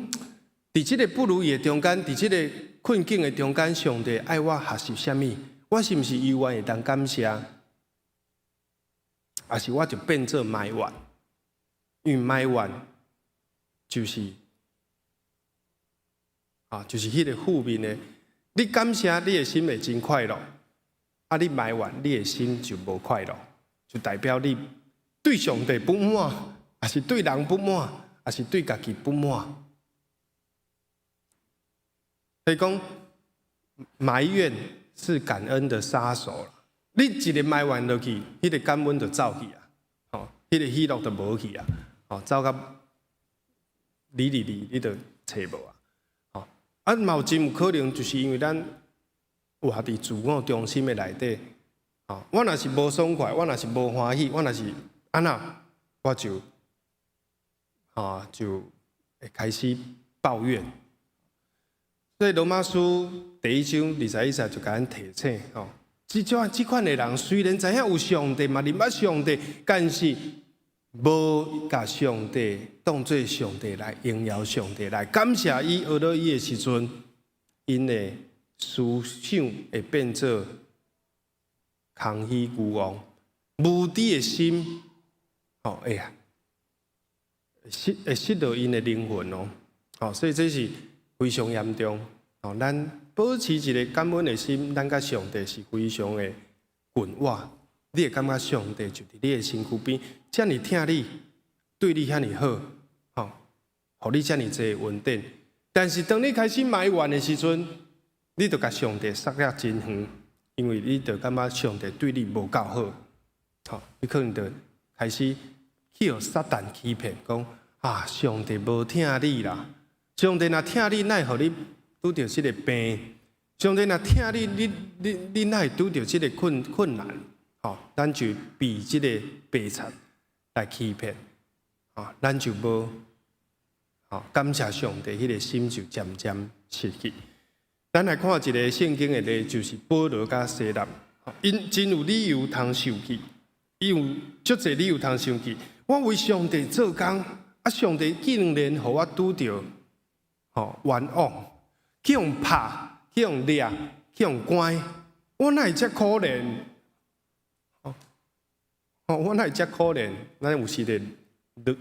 佇這个不如意的中間，佇這个困境的中間，上帝愛我學習啥物？我是毋是猶原會當感謝？抑是我就變做埋怨？因為埋怨就是啊，就是彼个負面的。你感謝，你的心會真快樂；啊，你埋怨，你的心就無快樂，就代表你對上帝不滿，抑是對人不滿，抑是對家己不滿。所以講，埋怨是感恩的殺手。你一个埋怨落去，彼个感恩就走去啊，吼，彼个喜樂就無去啊，吼，走甲離離離，你就揣無啊，吼，啊，嘛有真有可能，就是因為咱活佇自我中心的內底，吼，我若是無爽快，我若是無歡喜，我若是按怎，我就，吼，就會開始抱怨。所以羅馬書第一章21節就共咱提醒，吼。這款的人雖然知影有上帝，嘛認捌上帝，但是無共上帝當做上帝來榮耀上帝，來感謝伊、學樂伊的時陣，𪜶的思想會變做空虛虛妄、無知的心，吼，哎呀，會失落𪜶的靈魂哦，吼，所以這是非常嚴重。吼，咱保持一个感恩的心，咱佮上帝是非常的近倚。你會感覺上帝就佇你的身軀邊，遮爾疼你，對你遐爾好，吼，予你遮爾濟恩典。但是當你開始埋怨的時陣，你就共上帝捒了真遠，因為你就感覺上帝對你無夠好，吼，你可能就開始去予撒旦欺騙，講啊，上帝無疼你啦，上帝若疼你，哪會予你拄著這个病？上帝若疼你，你哪會拄著這个困難？吼，咱就被這个白賊來欺騙，吼，咱就無吼感謝上帝，彼个心就漸漸失去。咱來看一个聖經的例，就是保羅佮西拉，𪜶真有理由通受氣，伊有足濟理由通生氣。我為上帝做工，啊，上帝竟然予我拄著吼冤枉，去予拍，去予掠，去予關，我哪會遮可憐？哦，我哪會遮可憐？咱有時會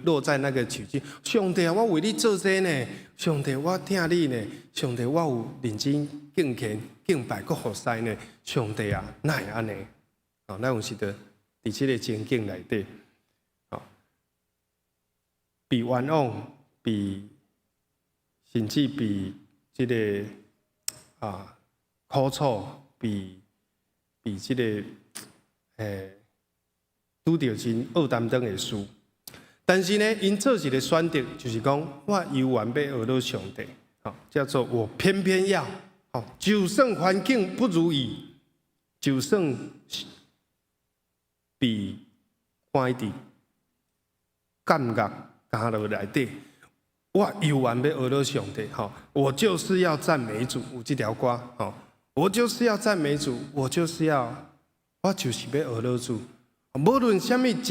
落在那個處境。上帝啊，我為你做這呢，上帝我疼你呢，上帝我有認真敬虔敬拜閣服侍呢。上帝啊，哪會按呢？哦，咱有時就佇這个情境內底。哦，被冤枉，被甚至被這个苦楚，被這个拄著真僫擔當的事。但是呢，𪜶做一个選擇，就是講我猶原欲呵咾上帝，吼，叫做我偏偏要，吼，就算環境不如意，就算被關佇監獄監牢內底，我猶原欲呵咾上帝，吼，我就是要讚美主，有這條歌，吼，我就是要讚美主，我就是要，我就是欲呵咾主，無論啥物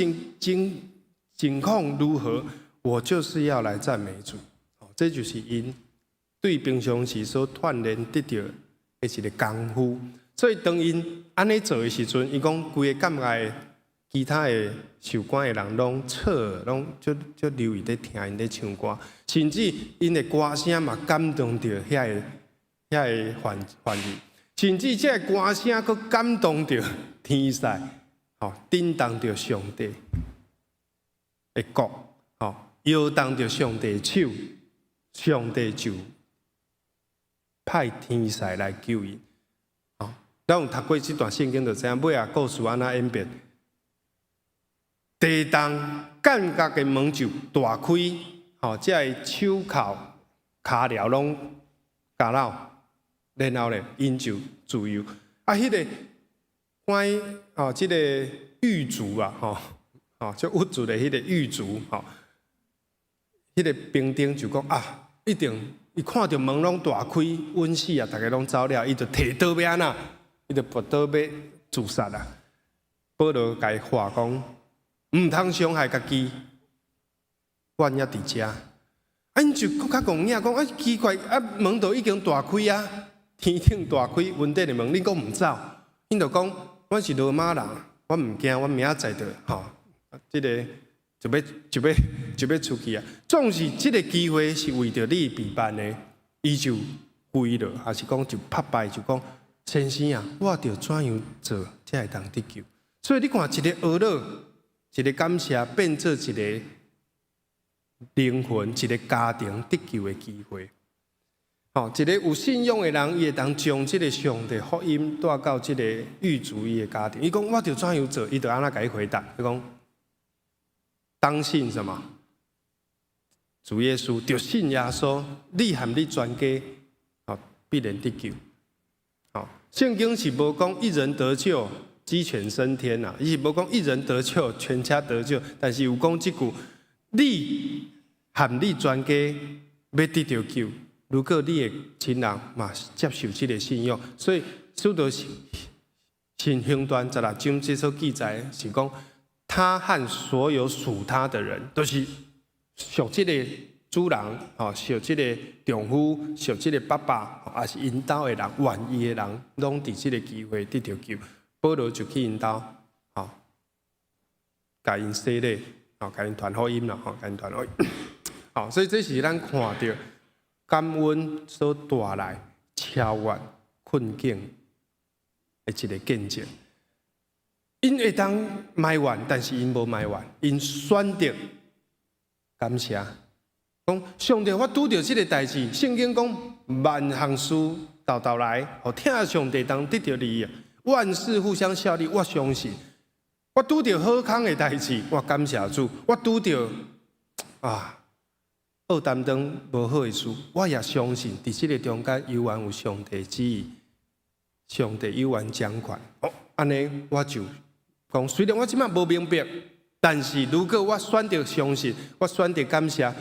情況如何，我就是要來讚美主。這就是𪜶對平常時所鍛鍊得著的一个功夫。所以當𪜶按呢做的時陣，伊講規个監獄的其他的受關的人攏側耳，攏足足留意咧聽𪜶咧唱歌，甚至𪜶的歌聲嘛感動著遐个犯人，甚至這个歌聲閣感動著天使，吼，震動著上帝的國，吼，搖動著上帝的手，上帝就派天使來救𪜶。吼，咱有讀過這段聖經就知影，尾仔故事按怎演變。地動監獄的門就大開，吼，這个手銬、跤鐐攏交落，然後咧，𪜶就自由。啊，彼个關吼，這个獄卒啊，吼。吼，足鬱卒的彼个獄卒，吼，彼个兵丁就講啊，一定伊看著門攏大開，穩死啊，逐个攏走了，伊就提刀欲按怎，伊就拔刀欲自殺啊。保羅共伊話講，毋通傷害家己，阮猶佇遮。啊，𪜶就閣較戇影講啊，奇怪啊，門都已經大開啊，天頂大開，雲頂的門，恁閣毋走？𪜶就講，阮是羅馬人，阮毋驚，阮明仔載就吼。這个就欲出去啊！總是這个機會是為著你備辦的，伊就跪落，還是講就拍敗，就講先生啊，我著怎樣做才會當得救？所以你看，一个呵咾，一个感謝，變做一个靈魂，一个家庭得救的機會。吼，一个有信仰的人，伊會當將這个上帝福音帶到這个獄卒伊的家庭。伊講我著怎樣做，伊就按怎共伊回答？伊講，當信什麼？主耶穌，著信耶穌，你和你全家，吼，必然得救。吼，聖經是無講一人得救，雞犬升天啊，伊是無講一人得救，全家得救，但是有講這句，你和你全家欲得著救，如果你的親人嘛接受這个信仰，所以使徒行傳16章這所記載是講，他和所有屬他的人，都是屬這个主人，吼，屬這个丈夫，屬這个爸爸，抑是𪜶兜的人，願意的人，攏佇這个機會得著救。保羅就去𪜶兜，吼，共𪜶洗禮，吼，共𪜶傳福音啦，吼，共𪜶傳福音。好，所以這是咱看著感恩所帶來超越困境的一個見證。𪜶會當埋怨，但是𪜶無埋怨，𪜶選擇感謝。講上帝，我拄著這个代誌，聖經講萬項事沓沓來，予疼上帝的人得著利益，萬事互相效力。我相信，我拄著好康的代誌，我感謝主；我拄著僫擔當無好的事，我也相信，佇這个中間猶原有上帝旨意，上帝猶原掌權。哦，按呢我就講，雖然我這擺無明白，但是如果我選擇相信，我選擇感謝，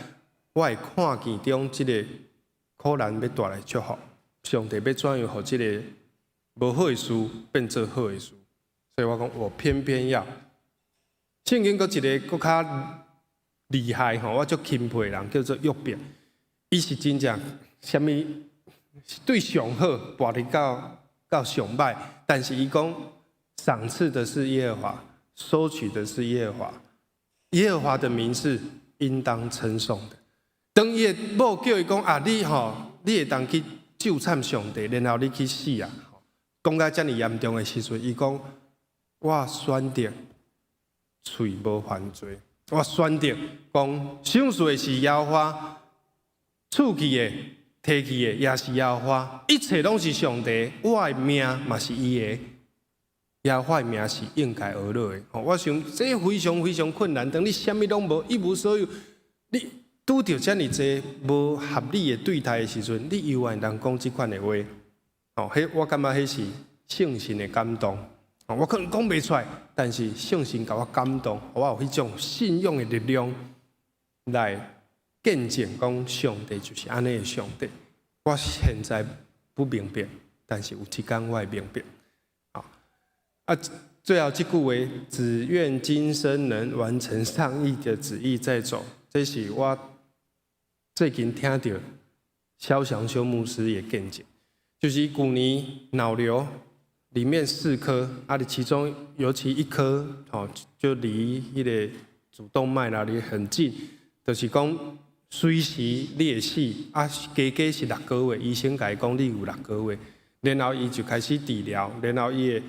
我會看見中這个苦難欲帶來祝福，上帝欲怎樣予這个無好的事變做好的事。所以我講，我偏偏要。聖經閣一个閣較厲害吼，我足欽佩的人叫做約伯，伊是真正啥物對上好，跋佇到上歹，但是伊講賞賜的是耶和華，收取的是耶和華，耶和華的名是應當稱頌的。當伊的某叫伊講啊，你吼，你會當去咒讖上帝，然後你去死啊！講甲遮爾嚴重的時陣，伊講我選擇喙無犯罪。我選擇講賞賜的是耶和華，賜去的、提去的也是耶和華，一切攏是上帝，我的命嘛是伊的。耶和華的名是應該呵咾的。我想這非常非常困難，當你啥物攏無，一無所有，你拄著遮爾濟無合理的對待的時陣，你猶原會當講這款的話。哦，彼我感覺彼是聖神的感動。我可能講袂出來，但是聖神共我感動，我有彼種信仰的力量來見證講上帝就是按呢的上帝。我現在不明白，但是有一天我會明白。啊，最後這句話，只願今生能完成上帝的旨意再走。這是我最近聽著蕭祥修牧師的見證，就是舊年腦瘤裡面四顆，啊，其中尤其一顆，哦，就離彼個主動脈那裡很近，就是講隨時你會死，啊，加加是六個月，醫生共伊講你有六個月，然後伊就開始治療，然後伊的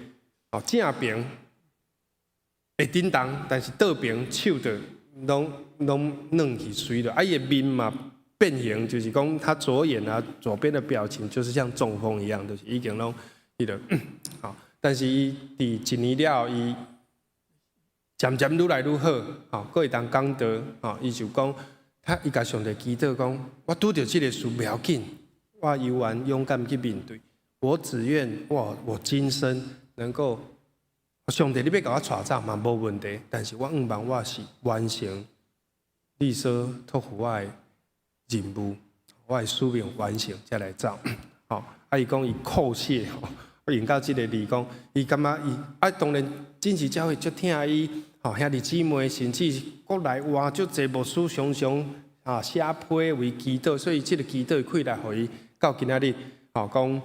哦正爿會振動，但是倒爿手就攏攏軟去垂了，啊，伊的面嘛變形，就是講他左眼啊左邊的表情就是像中風一樣，就是已經攏彼個，吼，但是伊佇一年了後，伊漸漸愈來愈好，吼，閣會當講道，吼，伊就講，他伊共上帝祈禱講，我拄著這个事袂要緊，我猶原勇敢去面對，我只願我今生能夠，上帝你欲共我帶走嘛無問題，但是我向望我是完成你所託付我的任務，我的使命完成才來走。吼，啊伊講伊叩謝，我用到這个字講，伊感覺伊啊當然真實教會足疼伊，吼兄弟姊妹甚至國內外足濟牧師常常啊寫批為祈禱，所以這个祈禱的氣力，予伊到今仔日，吼講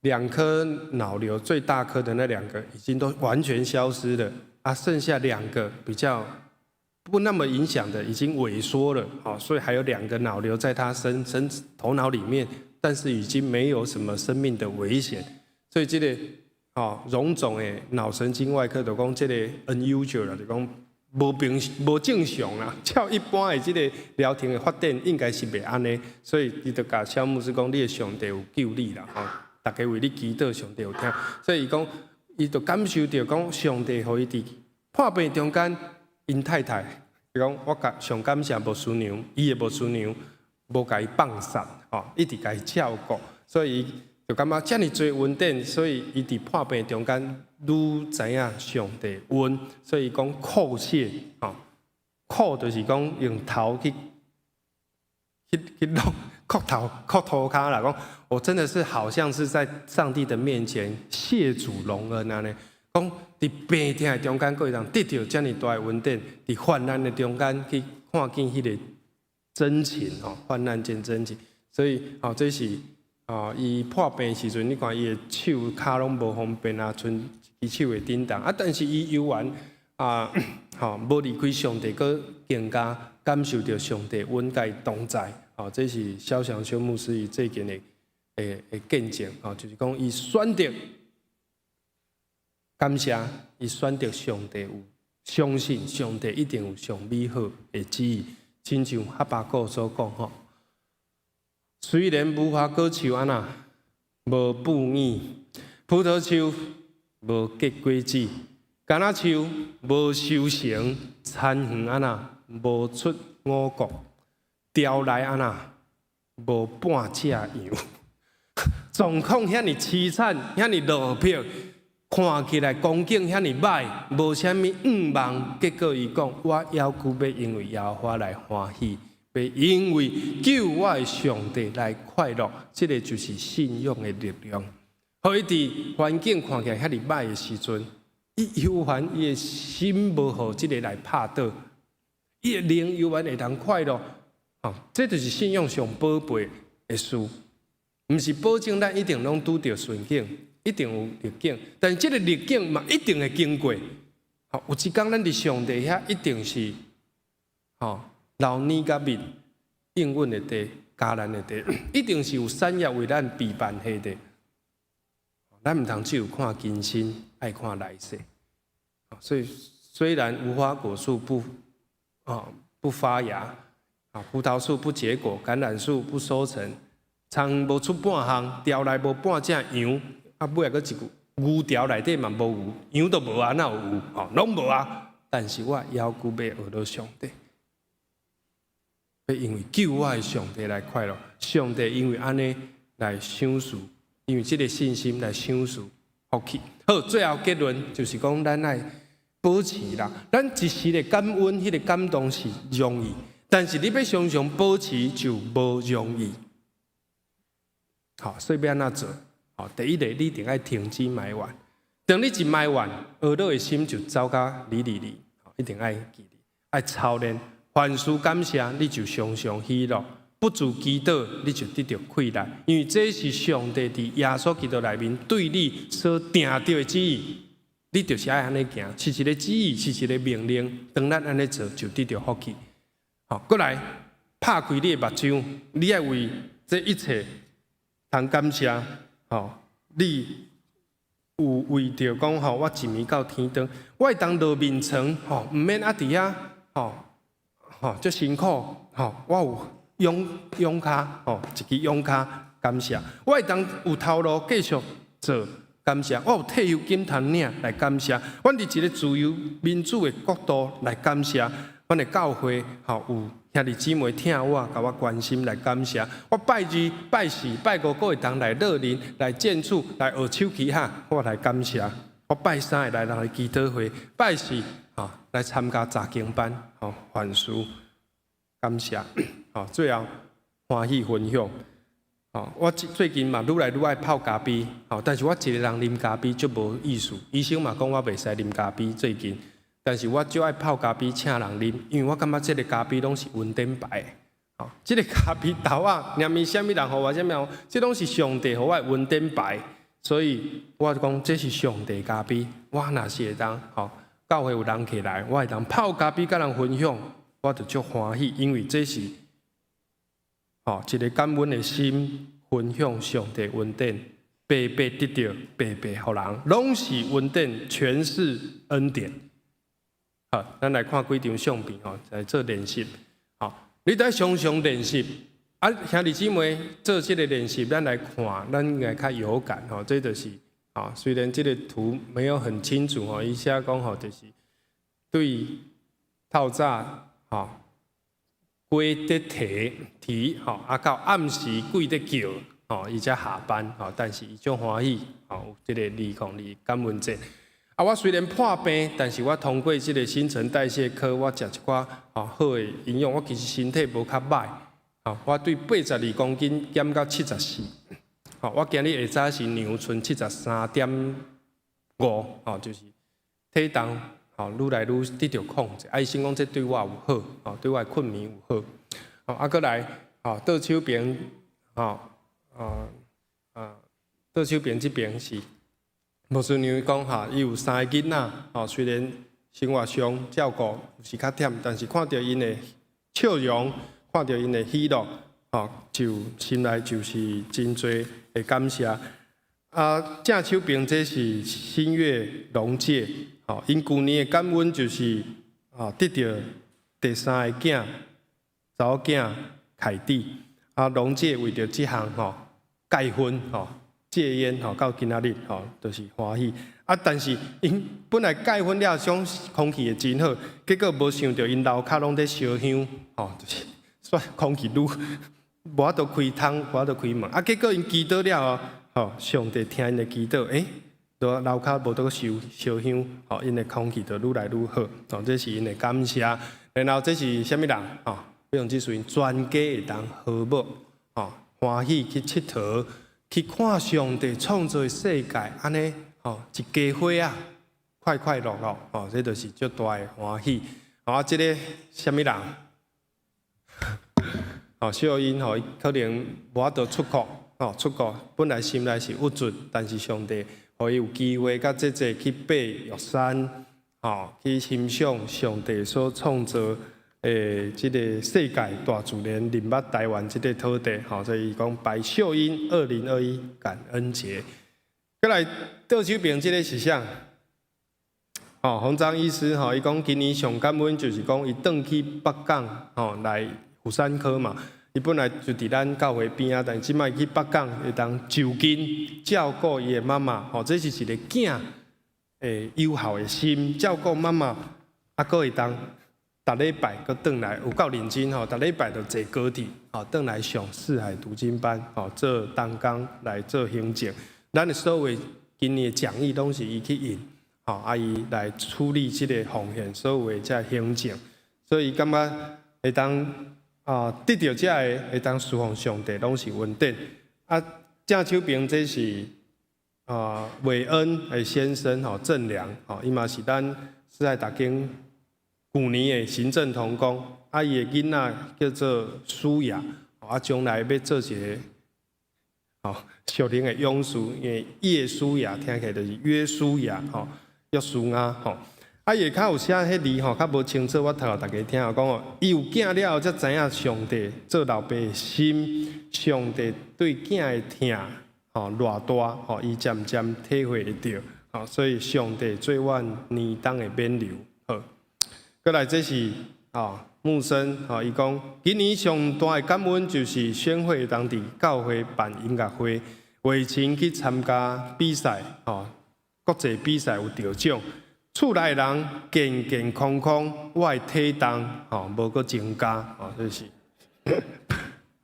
兩顆腦瘤最大顆的那兩個已經都完全消失了，啊剩下兩個比較不那麼影響的已經萎縮了，吼，所以還有兩個腦瘤在他身頭腦裡面，但是已經沒有什麼生命的危險，所以這個吼榮總的腦神經外科就講這個 unusual 啦，就講無平無正常啦，照一般的這個療程的發展應該是袂按呢，所以伊就共蕭牧師講，你的上帝有救你啦，吼，逐家為你祈禱，上帝有聽，所以伊講，伊就感受著講上帝予伊佇破病中間，𪜶太太，伊講我感上感謝牧師娘，伊的牧師娘無共伊放散，吼，一直共伊照顧，所以伊就感覺遮爾濟恩典，所以伊佇破病中間愈知影上帝恩，所以講叩謝，吼，叩就是講用頭去去去弄叩頭叩塗跤啦，講我真的是好像是在上帝的面前謝主隆恩按呢，講佇病痛的中間，閣會當得著遮爾大的恩典，佇患難的中間去看見彼个真情吼，患難見真情，所以吼這是哦，伊破病時陣，你看伊的手跤攏無方便啊，賰一支手會振動啊，但是伊猶原啊，吼無離開上帝，閣更加感受著上帝恩佮伊同在，吼，這是蕭祥修牧師伊最近的見證，吼，就是講伊選擇感謝，伊選擇上帝有相信上帝一定有上美好的旨意，親像哈巴谷所講吼。雖然無花果樹按怎無哺乳，葡萄樹無結果子，橄欖樹無收成，田園按怎無出五穀，牢內按怎無半隻羊，狀況遐爾淒慘，遐爾落魄，看起來光景遐爾歹，無啥物向望。結果伊講，我猶閣欲因為耶和華來歡喜。因為救我的上帝來快樂，這个就是信仰的力量。予伊佇環境看起來遐爾歹的時陣，伊猶原伊的心無予這个來拍倒，伊的靈猶原會當快樂。哦，這就是信仰上寶貝的事。毋是保證咱一定攏拄著順境，一定有逆境，但是這个逆境嘛一定會經過。吼，有一工咱佇上帝遐一定是，吼。流奶佮蜜應允的地，迦南的地，一定是有產業為咱備辦彼的。咱毋通只有看今生，愛看來世。所以雖然無花果樹不啊不發芽，啊葡萄樹不結果，橄欖樹不收成，田無出半項，牢內無半隻羊，啊尾仔閣一句，牛牢內底嘛無牛，羊都無啊，哪有牛？吼，攏無啊！但是我猶閣欲學著上帝，欲因為救我的上帝來快樂。上帝因為按呢來賞賜，因為這个信心來賞賜福氣。好，最後結論就是講，咱愛保持啦。咱一時的感恩，彼个感動是容易，但是你欲常常保持就無容易。好，所以欲按怎做？好，第一个你一定愛停止埋怨。當你一埋怨，惡劣的心就走佮你裡裡，一定愛記得，愛操練。凡事感謝，你就常常喜樂；不住祈禱，你就得著氣力。因為這是上帝佇耶穌基督內面對你所定著的旨意，你就是愛按呢行，是一个旨意，是一个命令。當咱按呢做，就得著福氣。好，閣來拍開你的目睭，你愛為這一切通感謝。吼，你有為著講吼，我一暝到天光，我會當落眠床吼，毋免啊佇遐吼吼足辛苦吼，我有仰仰跤吼，一支仰跤感謝，我會當有頭路繼續做感謝，我有退休金通領來感謝，阮佇一个自由民主的國度來感謝，阮的教會吼有兄弟姊妹疼我，共我關心來感謝。我拜二、拜四、拜五，閣會當來樂齡、來建築、來學手機哈，我來感謝。我拜三會來人的祈禱會，拜四吼來參加查經班，吼凡事感謝。吼最後歡喜分享。吼我最近嘛愈來愈愛泡咖啡，吼但是我一个人啉咖啡足無意思。醫生嘛講我袂使啉咖啡最近。但是我足愛泡咖啡請人啉，因為我感覺這个咖啡攏是恩典牌的。吼，這个咖啡豆仔，連毋啥物人予我，啥物人，這攏是上帝予我的恩典牌。所以我講這是上帝咖啡，我若是會當吼，教會有人客來，我會當泡咖啡佮人分享，我就足歡喜，因為這是吼一个感恩的心，分享上帝恩典，白白得著，白白予人，攏是恩典，全是恩典。好，咱來看幾張相片吼，來做練習。好，你得常常練習。啊，兄弟姊妹做這个練習，咱來看，咱應該較有感吼。這就是，啊，雖然這个圖沒有很清楚吼，伊寫講吼，就是對透早吼，雞佇啼啼吼，啊到暗時鬼佇叫吼，伊才下班吼，但是伊足歡喜吼，有這个2002感恩節。啊，我雖然破病，但是我通過這个新陳代謝科，我食一寡吼好的營養，我其實身體無較䆀。吼，我對82公斤減到74。吼，我今日下早時量賰73.5，吼，就是體重吼愈來愈得著控制。啊，醫生講這對我有好，吼，對我的睏眠有好。吼，啊，閣來，吼，倒手邊，吼，啊啊，倒手邊這邊是。牧師娘講哈，伊有三个囡仔，吼，雖然生活上照顧有時較忝，但是看著𪜶的笑容，看著𪜶的喜樂，吼，就心內就是真濟的感謝。啊，正手邊這是新月龍介，吼，𪜶舊年的感恩就是啊，得著第三个囝，查某囝凱蒂，啊，龍介為著這項吼戒薰吼。戒煙吼，到今仔日吼，就是歡喜。啊，但是𪜶本來戒薰了，想空氣會真好，結果無想著𪜶樓跤攏佇燒香，吼，就是煞空氣愈無法度開窗，無法度開門。啊，結果𪜶祈禱了後，吼，上帝聽𪜶的祈禱，欸，樓樓跤無得燒燒香，吼，𪜶的空氣就愈來愈好。吼，這是𪜶的感謝。然後這是啥物人？吼，比如這時全家會當和睦，吼，歡喜去𨑨迌。去看上帝創造的世界，按呢吼，一家伙仔，快快樂樂，吼，這就是足大的歡喜。啊，這个啥物人？吼，秀英吼，可能無法度出國，吼，出國本來心內是鬱卒，但是上帝予伊有機會佮姐姐去爬玉山，吼，去欣賞上帝所創造的這个世界大自然，認捌台灣這个土地，吼，所以伊講白秀英2021感恩節。閣來倒手邊這个是啥？吼，洪章醫師吼，伊講今年上感恩就是講伊轉去北港吼來婦產科嘛。伊本來就佇咱教會邊仔，但是這擺去北港會當就近照顧伊的媽媽，吼，這是一个囝的有孝的心，照顧媽媽，啊，閣會當逐禮拜閣轉來，有夠認真吼，逐禮拜就坐高鐵，吼，轉來上四海讀經班，吼，做同工來做行政。咱的所有今年的講義攏是伊去印，吼，啊，伊來處理這个奉獻，所有的這行政，所以伊感覺會當啊，得著這个會當侍奉上帝，攏是恩典。啊，正手邊這是啊，韋恩的先生吼，鄭良吼，伊嘛是咱四海讀經舊年的行政同工。啊，伊的囡仔叫做舒雅，啊，將來欲做一个吼屬靈的勇士，因為耶穌亞聽起來就是約書亞吼，約書亞吼。啊，伊下跤有寫彼字吼，較無清楚，我讀予大家聽哦，講哦，伊有囝了後，才知影上帝做老爸的心，上帝對囝的疼吼偌大吼，伊漸漸體會會著，吼，所以上帝做阮年冬的勉勵。好，閣來這是吼牧生吼，伊講今年上大的感恩就是宣會當佇教會辦音樂會，為親去參加比賽，吼，國際比賽有得獎。厝內人健健康康，我的體重吼無閣增加，吼，這是，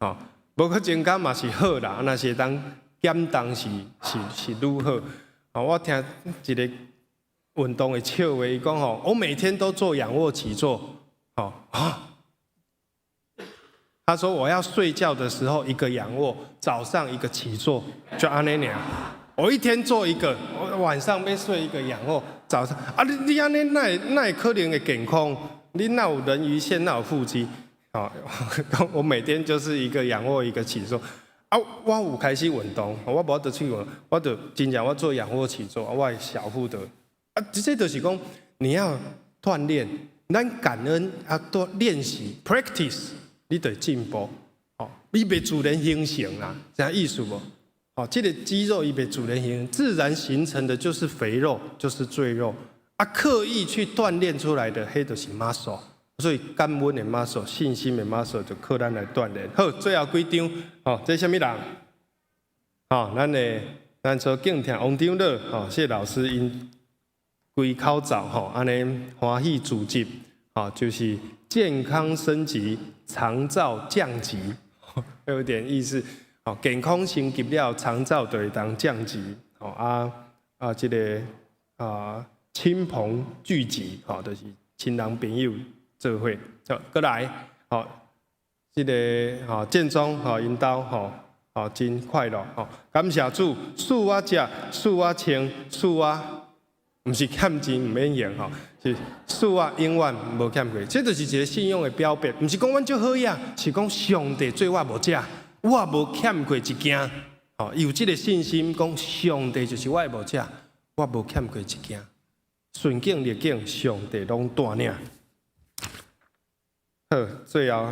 吼無閣增加嘛是好啦，若是會當減重是愈好。吼，我聽一个運動的笑話，伊講吼，我每天都做仰臥起坐，吼啊，他說我要睡覺的時候一個仰臥，早上一個起坐，就按呢爾。我一天做一個，我晚上欲睡一個仰臥，早上啊，你按呢哪會哪會可能會健康？你哪有人魚線，哪有腹肌？哦，我每天就是一個仰臥，一個起坐。啊，我有開始運動，我無法度出去，我就真正我做仰臥起坐，我的小腹的啊，這就是講你要鍛鍊，咱感恩啊，多練習 practice，你就會進步。哦，你袂自然形成啦，知影意思無？哦，這个肌肉伊袂自然形成，自然形成的就是肥肉，就是贅肉。啊，刻意去鍛鍊出來的，彼就是 muscle。所以感恩的 muscle，信心的 muscle 就靠咱來鍛鍊。好，最後幾張，哦，這啥物人？哦，咱的咱所敬聽王長老，吼，謝老師𪜶規口罩，吼，按呢歡喜組織，吼，就是健康升級，長照降級，有點意思。哦，健康升級了，長照就會當降級。哦啊啊，這个啊親朋聚集，吼，就是親人朋友做伙。好，閣來，吼，這个吼建中吼𪜶兜吼，吼真快樂吼，感謝主，賜我食，賜我穿，賜我，毋是欠錢毋免還吼，是賜我永遠無欠過。這就是一个信仰的表白，毋是講阮足好額，是講上帝做我牧者。我無欠過一件，吼，有這个信心，講上帝就是我的牧者，我無欠過一件。順境逆境，上帝攏帶領。好，最後，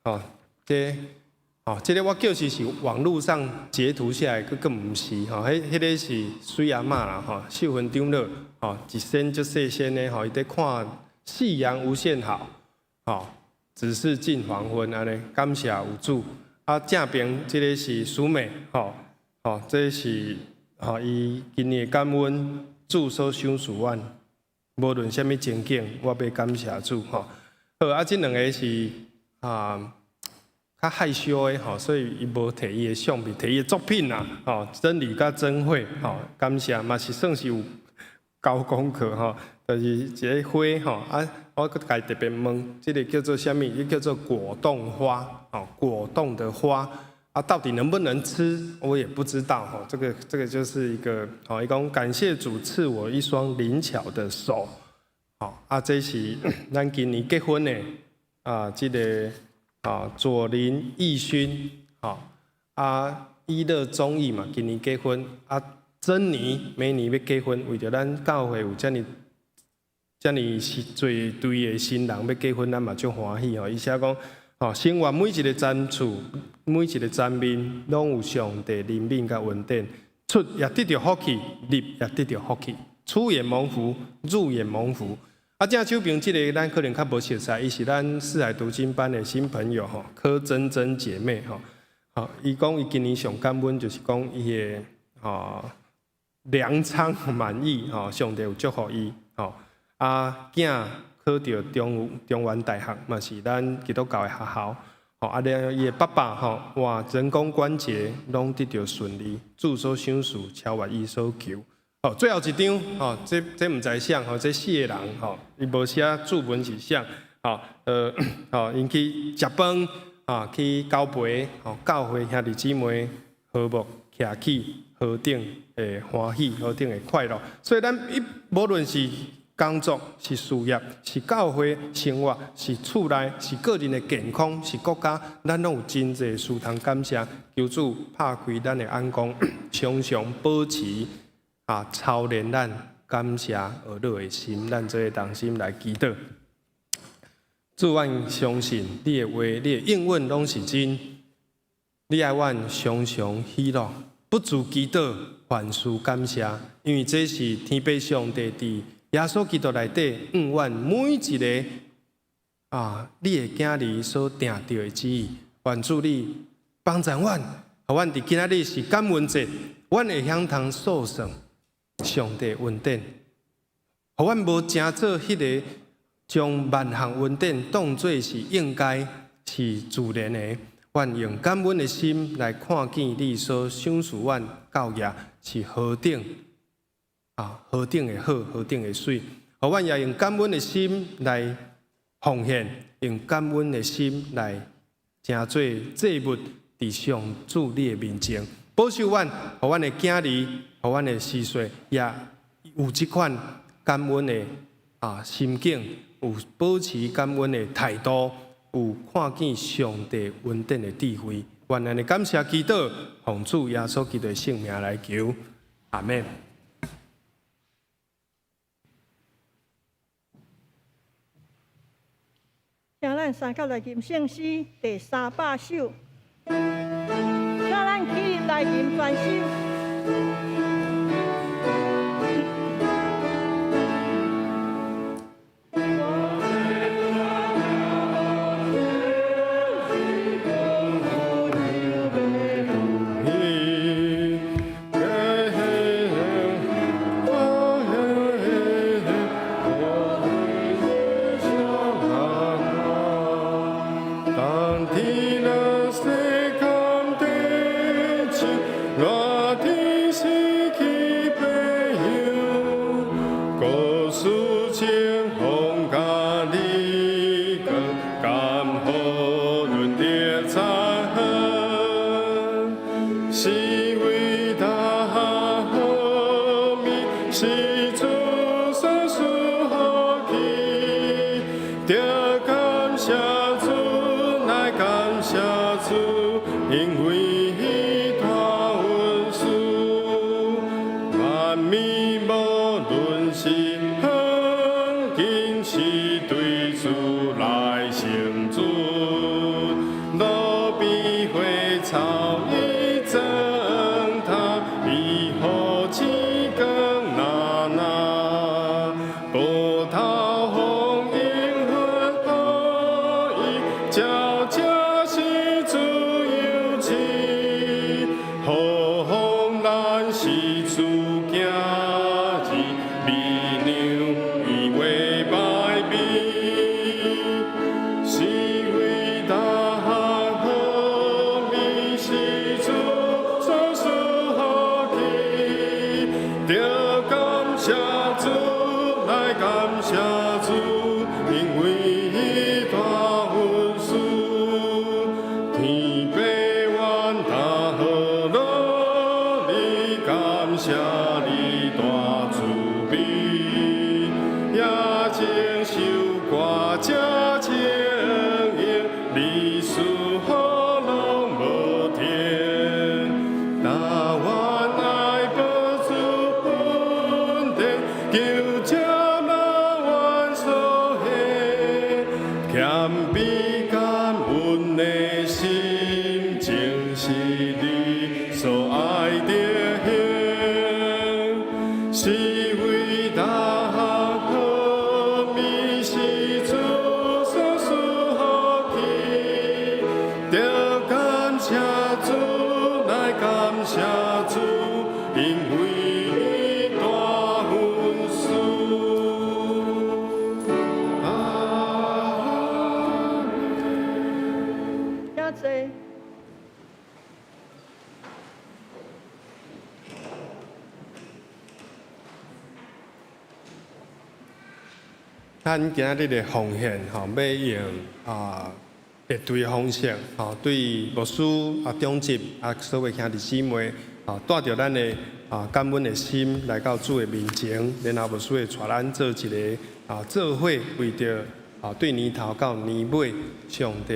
吼，這，吼，這个我叫是網路上截圖下來，閣閣毋是，吼，彼彼个是水阿嬤啦，吼，秀芬長老，吼，一身足細身的，吼，伊佇看夕陽無限好，吼，只是近黃昏按呢，感謝有主。啊，正邊這个是淑美，吼，吼，這是吼伊今年感恩主所賞賜阮，無論啥物情景，我欲感謝主，吼。好，啊，這兩个是啊較害羞的，吼，所以伊無提伊的相片，提伊的作品啦，吼，真理佮真慧，吼，感謝嘛是算是有交功課，吼，就是一个花，吼，啊，我閣共伊特別問，這个叫做啥物？伊叫做果凍花。哦，果凍的花啊，到底能不能吃？我也不知道哈。這個就是一個，哦，伊講感謝主賜我一雙靈巧的手。好啊，這是咱今年結婚的啊，這个啊左林義勳，吼啊伊樂忠義嘛，今年結婚啊，珍妮明年欲結婚，為著咱教會有遮爾遮爾濟對的新人欲結婚，咱嘛足歡喜吼。伊寫講，吼，生活每一个層次，每一个層面，攏有上帝憐憫佮恩典，出也得著福氣，入也得著福氣。出也蒙福，入也蒙福。啊，正手邊這个咱可能較無熟似，伊是咱四海讀經班的新朋友吼，柯珍珍姐妹吼。吼，伊講伊今年上感恩就是講伊的吼糧倉滿溢吼，上帝有祝福伊吼。啊，囝考著中原大學，嘛是咱基督教的學校。吼，啊，了伊的爸爸吼，換人工關節攏得著順利，主所賞賜超越伊所求。吼，最後一張吼，這毋知啥吼，這四个人吼，伊無寫注文是啥吼，吼，𪜶去食飯啊，去交陪吼，教會兄弟姊妹和睦徛起，何等的歡喜，何等的快樂。所以咱一無論是工作、是事業、是教會生活、是厝內、是個人的健康、是國家，咱攏有真濟事通感謝。求主拍開咱的眼光，常常保持啊，操練咱感謝學樂的心，咱做伙同心來祈禱。主，阮相信你的話，你的應允攏是真。你愛阮常常喜樂，不住祈禱，凡事感謝，因為這是天父上帝佇耶穌基督內底，向阮每一个啊，你的囝兒所定著的旨意。願主你幫助阮，予阮佇今仔日是感恩節，阮會曉通數算上帝恩典，予阮無成做彼个將萬項恩典當做是應該是自然的。阮用感恩的心來看見你所賞賜阮教業是何等啊，何等的好，何等的媠。予阮也用感恩的心來奉獻，用感恩的心來成做祭物，佇上主你的面前。保守阮，予阮的囝兒，予阮的子孫，也有這款感恩的啊心境，有保持感恩的態度，有看見上帝恩典的智慧。願咱的感謝祈禱，奉主耶穌基督的聖名來求，阿們。請咱三甲來吟聖詩第300首，請咱起立來吟全首。 是為咱今日的奉獻吼，欲用列隊的方式吼，對牧師啊、長執啊，所有兄弟姊妹啊，帶著咱的感恩的心來到主的面前，然後牧師會帶咱做一个做伙，為著對年頭到年尾，上帝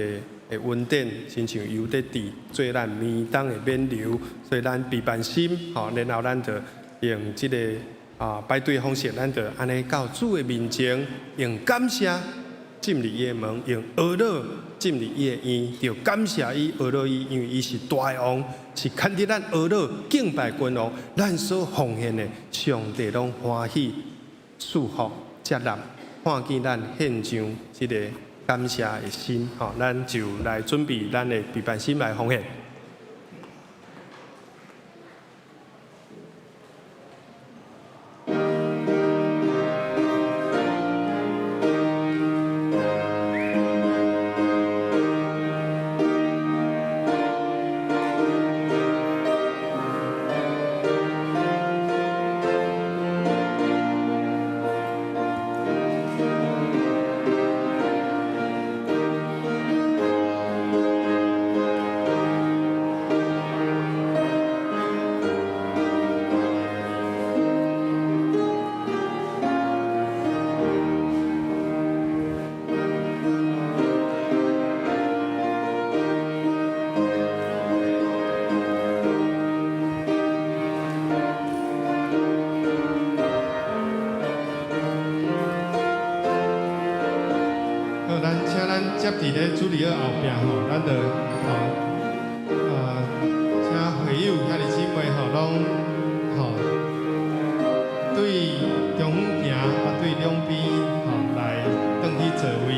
的恩典，親像油得滴，做咱眠當的勉勵，所以咱備辦心吼，然後咱就用這个排隊的方式，咱就按呢到主的面前，用感謝進入伊的門，用哀樂進入伊的院，就感謝伊、哀樂伊，因為伊是大王，是牽得咱哀樂敬拜君王，咱所奉獻的，上帝攏歡喜賜福接納，看見咱獻上這个感謝的心，吼，咱就來準備咱的備辦心來奉獻。好，咱請咱接佇咧主禮的後壁吼，咱就吼請會友兄弟姊妹吼，攏吼對中遠行啊，對兩邊吼來轉去座位吼。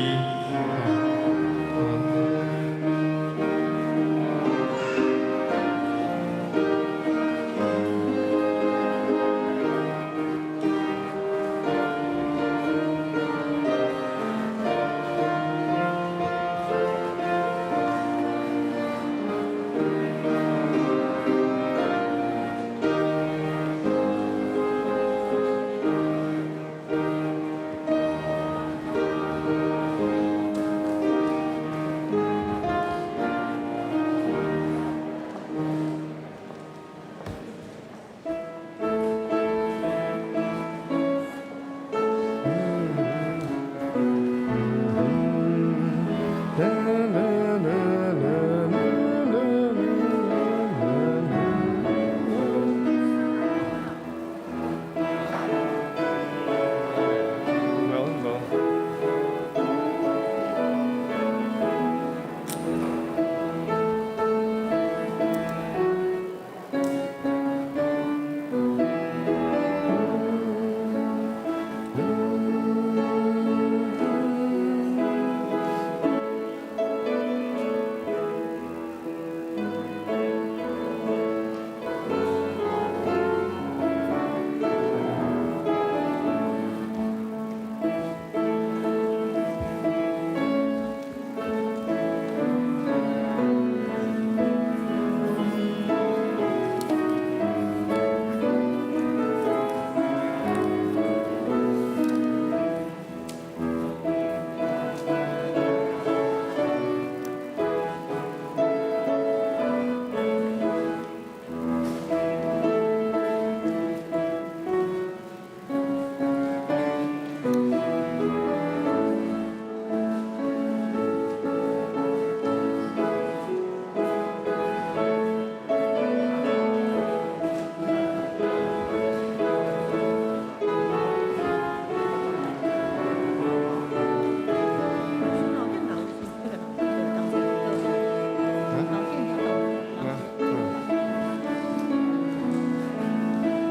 無無。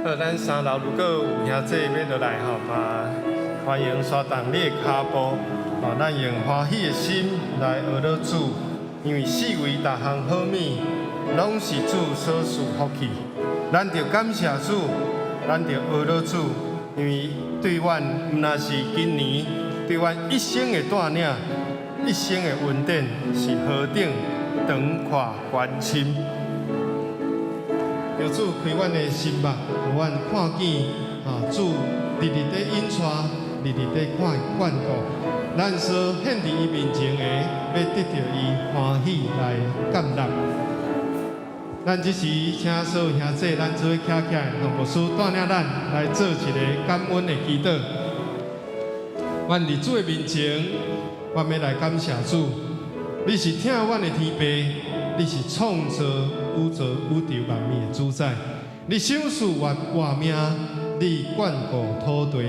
好，咱三樓如果有兄姊欲落來吼，嘛歡迎刷動你的跤步，吼，咱用歡喜的心來學樂主，因為四圍逐項好物，攏是主所賜福氣。咱著感謝主，咱著學樂主，因為對阮毋但是今年，對阮一生的帶領，一生的恩典是何等長闊關深。求主開阮的心目，予阮看見主日日咧引帶，日日咧看眷顧。咱所獻佇伊面前的，欲得著伊歡喜來接納。咱這時請所有兄弟，咱做伙徛起來，讓牧師帶領咱來做一个感恩的祈禱。阮佇主的面前，阮欲來感謝主。你是疼阮的天父，你是創造宇宙宇宙萬物的主宰。你賞賜活活命，你眷顧土地，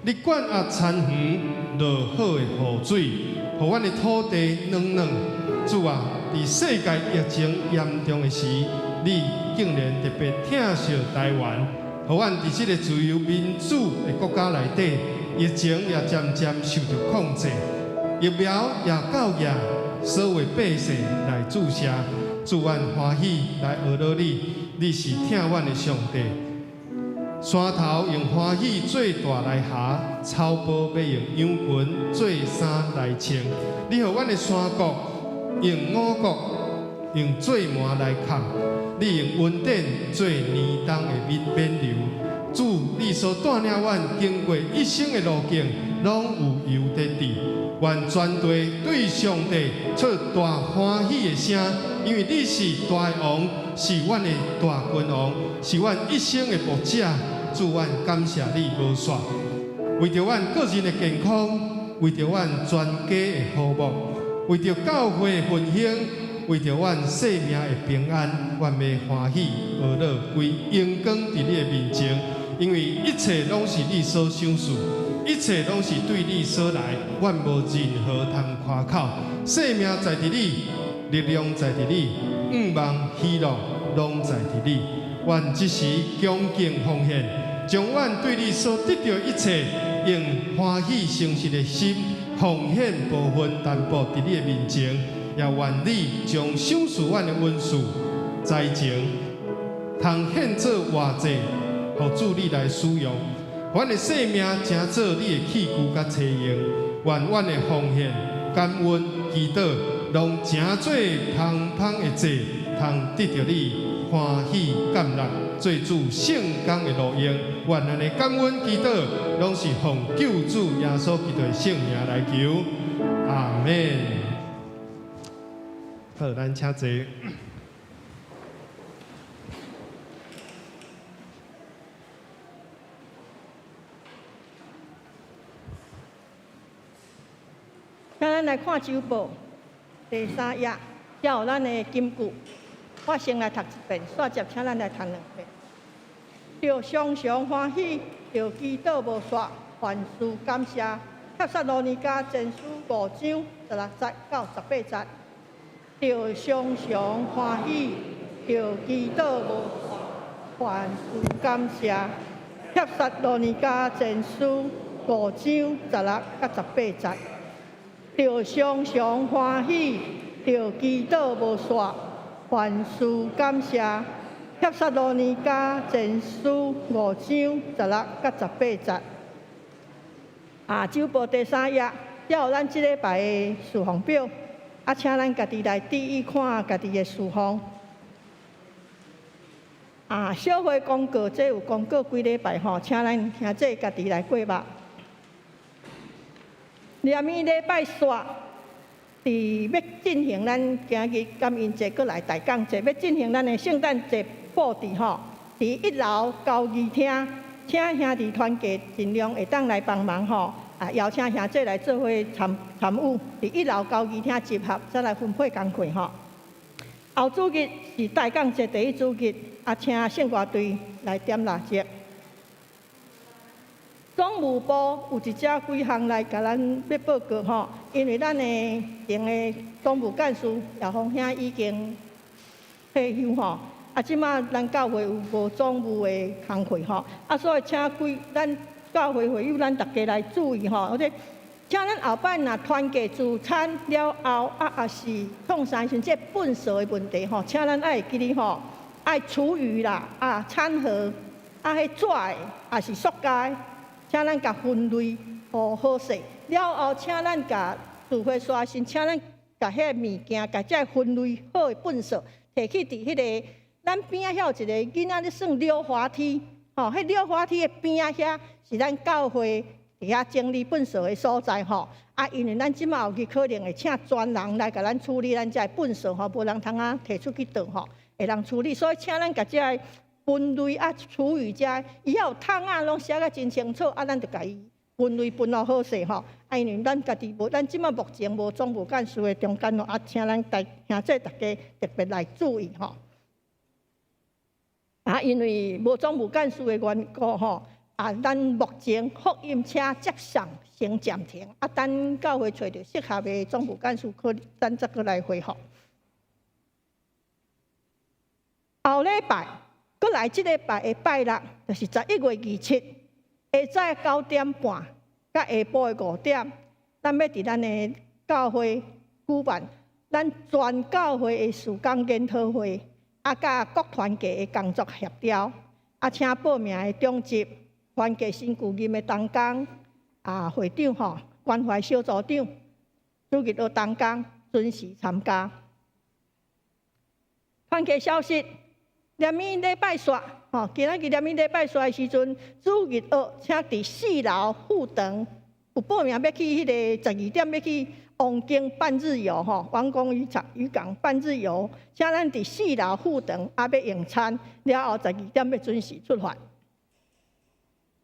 你灌壓田園落好的雨水，予阮的土地軟軟。主啊，佇世界疫情嚴重的時，你竟然特別疼惜台灣，予阮佇這个自由民主的國家內底，疫情也漸漸受著控制，疫苗也到額，所有百姓來注射。主，阮歡喜來學落你，你是疼阮的上帝。山頭用歡喜做大來霞，草埔欲用羊群做衫來穿。你予阮的山谷用五穀、用做糜來崁，你用恩典做年冬的勉勉糧。主，你所帶領阮經過一生的路徑，攏有由得佇。願全地對上帝出大歡喜的聲，因為你是大王，是阮的大君王，是阮一生的牧者。主，阮感謝你無煞，為著阮個人的健康，為著阮全家的和睦，為著教會的復興，為著阮性命的平安，阮欲歡喜樂樂歸榮光佇你的面前，因為一切攏是你所賞賜，一切攏是對你所來，阮無任何通誇口。生命在佇你，力量在佇你，願望喜樂攏在佇你。阮這時恭敬奉獻，將阮對你所得著一切，用歡喜誠實的心奉獻部分擔保佇你的面前，也願你將賞賜阮的恩賜、才情，通獻做活祭，予主你來使用。阮的生命成做你的器具佮揣用，願阮的奉獻、感恩、祈禱，攏成做芳香的祭，通得著你歡喜接納，做主聖工的路用。願咱的感恩祈禱，攏是奉救主耶穌基督的聖名來求，阿們。好，咱請坐。請咱來看週報第三頁，遮有咱的金句。我先來讀一遍，煞接請咱來讀兩遍。著常常歡喜，著祈禱無煞，凡事感謝。帖撒羅尼迦前書五章16節到18節。著常常歡喜，著祈禱無煞，凡事感謝。帖撒羅尼迦前書五章16到18節。著常常歡喜，著祈禱無煞，凡事感謝。帖撒羅尼迦前書五章16到18節。啊，週報第三頁，遮有咱這禮拜的事奉表，啊，請咱家己來注意看家己的事奉。啊，小會公告，這有公告幾禮拜吼，請咱兄弟家己來過目。連暝禮拜四，佇欲進行咱今日感恩節，閣來大感節，欲進行咱的聖誕節布置吼。佇一樓交誼廳，請兄弟團契盡量會當來幫忙吼。啊，邀請兄弟來做伙參參與，佇一樓交誼廳集合，再來分配工課吼。後主日是大感節第一主日，啊，請聖歌隊來點蠟燭。總務部有一隻幾項來共咱欲報告吼，因為咱的前个總務幹事葉峰兄已經退休吼，啊，這馬咱教會有無總務的工課吼，啊，所以請幾咱教會會友咱逐家來注意吼，或者請咱後擺若團契聚餐了後，啊，抑是創啥時陣這糞掃的問題吼，請咱愛會記得吼，愛廚餘啦，啊，餐盒，啊，彼紙的，抑是塑膠的。請咱共分類，予好勢。了後，請咱共聚會煞時，請咱共彼个物件，共這分類好的糞掃，提去佇彼个咱邊仔遐有一个囡仔咧耍溜滑梯，吼，彼溜滑梯的邊仔遐是咱教會佇佇遐整理糞埽的所在吼。啊，因為咱這馬後期可能會請專人來共咱處理咱這个糞埽吼，無人通啊提出去倒吼，會人處理，所以請咱共這个分類啊，廚餘這个，伊遐有桶仔攏寫甲真清楚，啊，咱就共伊分類分予好勢吼。啊，因為咱家己無，咱這馬目前無總務幹事的中間咯，啊，請咱大兄弟大家特別來注意吼。啊，因為無總務幹事的緣故吼，啊，咱目前福音車接送先暫停，啊，等教會揣著適合的總務幹事，可咱才閣來恢復。後禮拜，閣來這禮拜的拜六，就是11月27，下早9點半，佮下晡的5點，咱欲佇咱的教會舉辦咱全教會的事工研討會，啊，佮各團契的工作協調，啊，請報名的長執、團契新舊任的同工，啊，會長吼，關懷小組長、主日學同工準時參加。團契消息，連暝禮拜煞，吼，今仔日連暝禮拜煞的時陣，主日學請佇四樓副堂有報名欲去彼个12點欲去王宮半日遊吼，王宮漁場漁港半日遊，請咱佇四樓副堂啊欲用餐，了後十二點欲準時出發。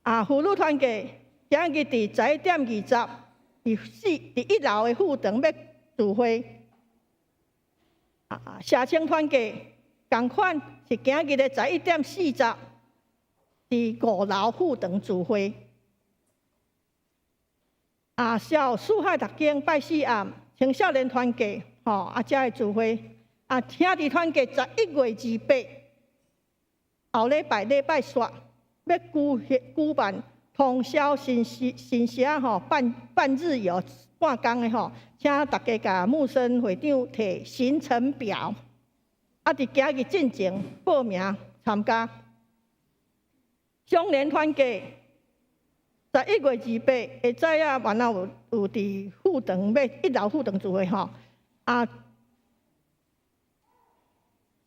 啊，婦女團契今日佇11點20，佇一樓的副堂欲聚會。啊，社青團契仝款是今日的11點40，佇五樓副堂聚會。啊，小四海讀經拜四暗青少年團契吼，啊，遮的聚會。啊，兄弟團契11月28，後禮拜禮拜煞欲舉辦通宵新新社吼半日遊半工的吼，請大家共牧生會長提行程表，啊，佇今日進前報名參加。少年團契11月28下早啊，原來有佇副堂欲一樓副堂聚會吼，啊，特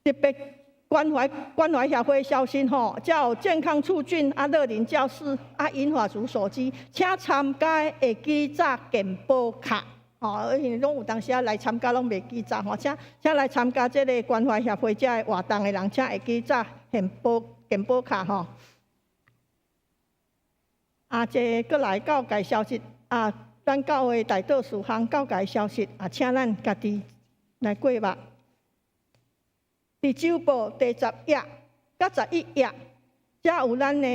別關懷協會消息吼，遮有健康促進啊，樂齡教室啊，銀髮族手機，請參加會記紮健保卡，吼，因為攏有當時仔來參加攏袂記紮吼，請來參加這個關懷協會遮个活動的人，請會記紮健保卡吼。啊，這閣來教界消息啊，咱教會代禱事項教界消息啊，請咱家己來過目。佇週報第十頁佮11頁，遮有咱的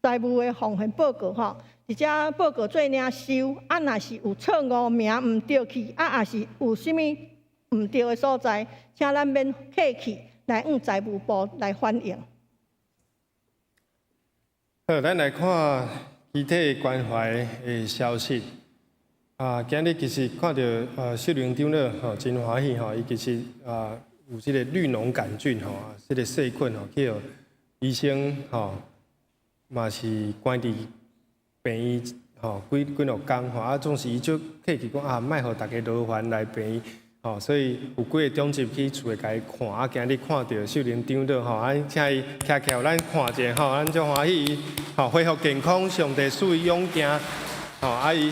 財務的奉獻報告吼。佇遮報告做領收，啊，若是有錯誤名毋對去，啊，抑是有啥物毋對的所在，請咱免客氣來向財務部來反映。好，咱來看肢體關懷的消息。啊，今日其實看著秀玲長老吼，真歡喜吼，伊其實啊有這個綠膿桿菌吼，這個細菌吼，去予醫生吼嘛是關佇病院吼幾幾落工吼，啊總是伊足客氣講啊，莫予大家勞煩來病院吼，所以有幾个長執去厝內共伊看，啊今日看著秀玲長老吼，啊請伊徛起來，咱看一下吼，咱足歡喜伊吼恢復健康，上帝賜伊勇健吼，啊伊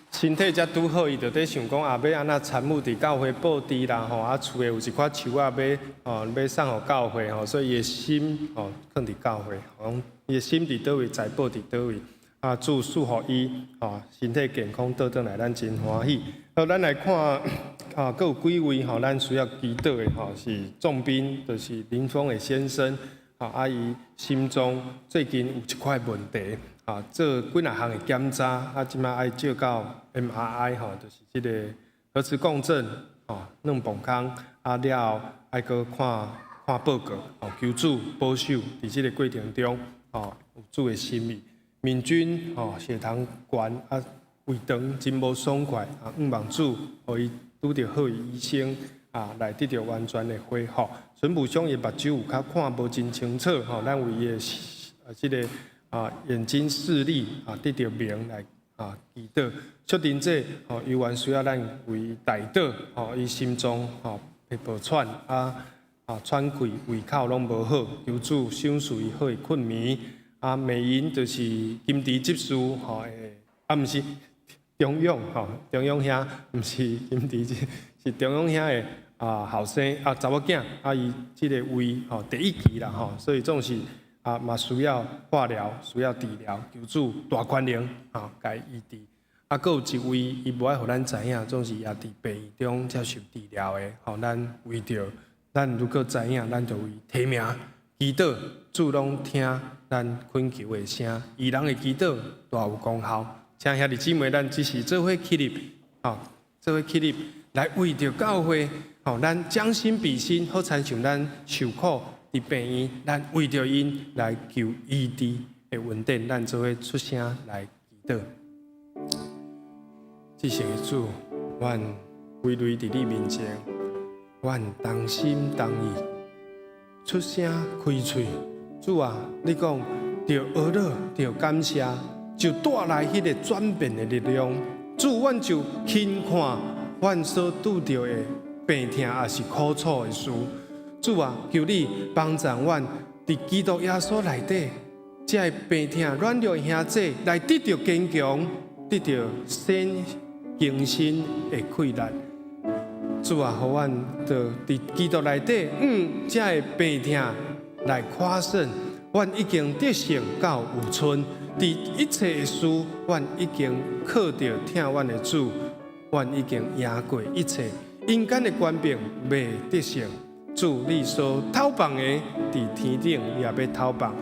身體才拄好，伊就佇想講啊，欲按怎參與佇教會布置啦吼，啊厝內有一寡樹仔欲吼欲送予教會吼，所以伊的心吼囥佇教會，講伊的心佇佗位，財寶佇佗位。啊，主賜予伊吼身體健康倒轉來，咱真歡喜。好，咱來看啊，閣有幾位吼，咱需要祈禱的吼，是仲斌，就是林峰的先生。啊，啊伊心臟最近有一塊問題，啊，做幾若項的檢查，啊，這馬愛照到 MRI 吼，就是這个核磁共振，吼，兩磅空，啊了後愛閣看看報告，吼，求主保守佇這个過程中，吼，有主的心意。敏君吼，血糖懸，啊，胃腸真無爽快，啊，向望主，予伊拄著好的醫生，啊，來得著完全的恢復。孫武兄伊目睭有較看無真清楚，吼，咱為伊的這个啊眼睛視力啊得著明來啊祈禱。淑玲姐吼，猶原需要咱為伊代禱，吼，伊心臟吼氣無喘啊啊喘氣胃口攏無好，求主賞賜伊好的困眠。啊，美英就是金池執事吼，啊，毋是中勇吼，中勇兄，毋是金池，是中勇兄的啊後生啊查某囝，啊伊這个胃吼第一期啦吼，所以總是啊嘛需要化療，需要治療，求主大權能吼，共醫治。啊，閣有一位伊無愛予咱知影，總是也佇病院中接受治療的，吼，咱為著咱如果知影，咱就為提名祈禱，主攏聽咱懇求的聲，義人的祈禱大有功效。請兄弟姊妹，咱只是做伙起立，吼，做伙起立來為著教會，吼，咱將心比心，好親像咱受苦佇病院，咱為著𪜶來求醫治的恩典，咱做伙出聲來祈禱。至聖的主，阮跪跪佇你面前，阮同心同意出聲開喙。主啊，你講著呵咾，著感謝，就帶來彼个轉變的力量。主，阮就輕看阮所拄著的病痛，抑是苦楚的事。主啊，求你幫助阮佇基督耶穌內底，這个病痛軟弱的兄弟來得著堅強，得著新更新的氣力。主啊，予阮就佇基督內底，這个病痛來誇勝，阮已經得勝到有賰。佇一切的事，阮已經靠著疼阮的主，阮已經贏過一切陰間的權柄，袂得勝。主，你所偷放的，佇天頂也欲偷放。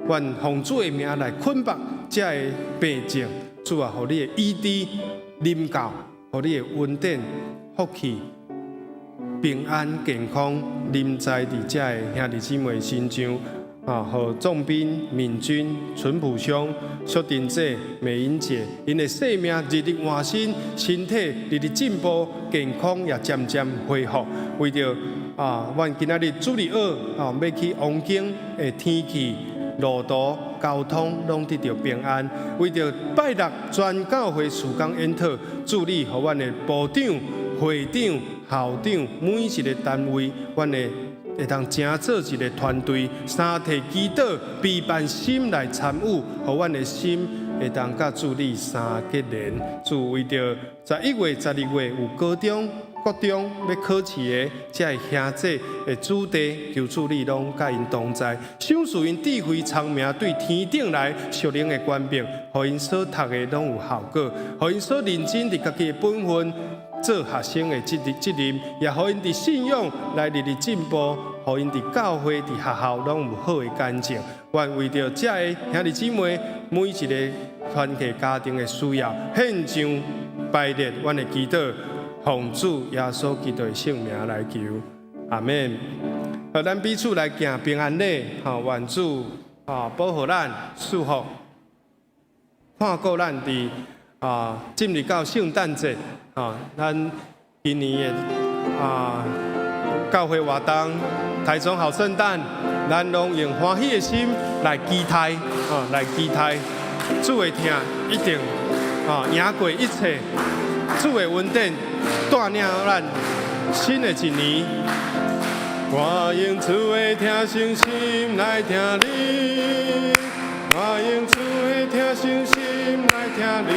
阮奉主的名來捆綁這个病症。主啊，予你的醫治臨到，予你的恩典、福氣、平安、健康臨在佇這个兄弟姊妹身上。啊，予仲斌、敏君、淳朴兄、淑婷姐、美英姐，𪜶的生命日日換新，身體日日進步，健康也漸漸恢復。為著啊，阮今仔日主日學啊，欲去王宮的天氣、路途、交通攏得著平安。為著拜六全教會事工研討，主你予阮的部長、會長、校長，每一个單位，阮的會當成做一个團隊，三體祈禱，悲憫心來參與，予阮的心會當佮主你相結連。主為著11月、12月有高中、國中欲考試的這个兄弟的子弟，求主你攏佮𪜶同在，賞賜𪜶智慧聰明，對天頂來屬靈的權柄，予𪜶所讀的攏有效果，予𪜶所認真佇家己的本分做學生的責任，也予𪜶佇信仰來日日進步，予𪜶佇教會、佇學校攏有好的感情。願為著這个兄弟姊妹每一个團體家庭的需要，獻上排列阮的祈禱，奉主耶穌基督的聖名來求，阿們。好，咱彼此來行平安禮，吼，願主啊保護咱、祝福、看顧咱佇啊進入到聖誕節，啊，咱今年的啊教會活動，台中好聖誕，咱攏用歡喜的心來期待，啊，來期待主的疼一定啊贏過一切，主的恩典帶領咱新的一年。我用主的疼誠心來疼你，我用主的疼誠心來疼你。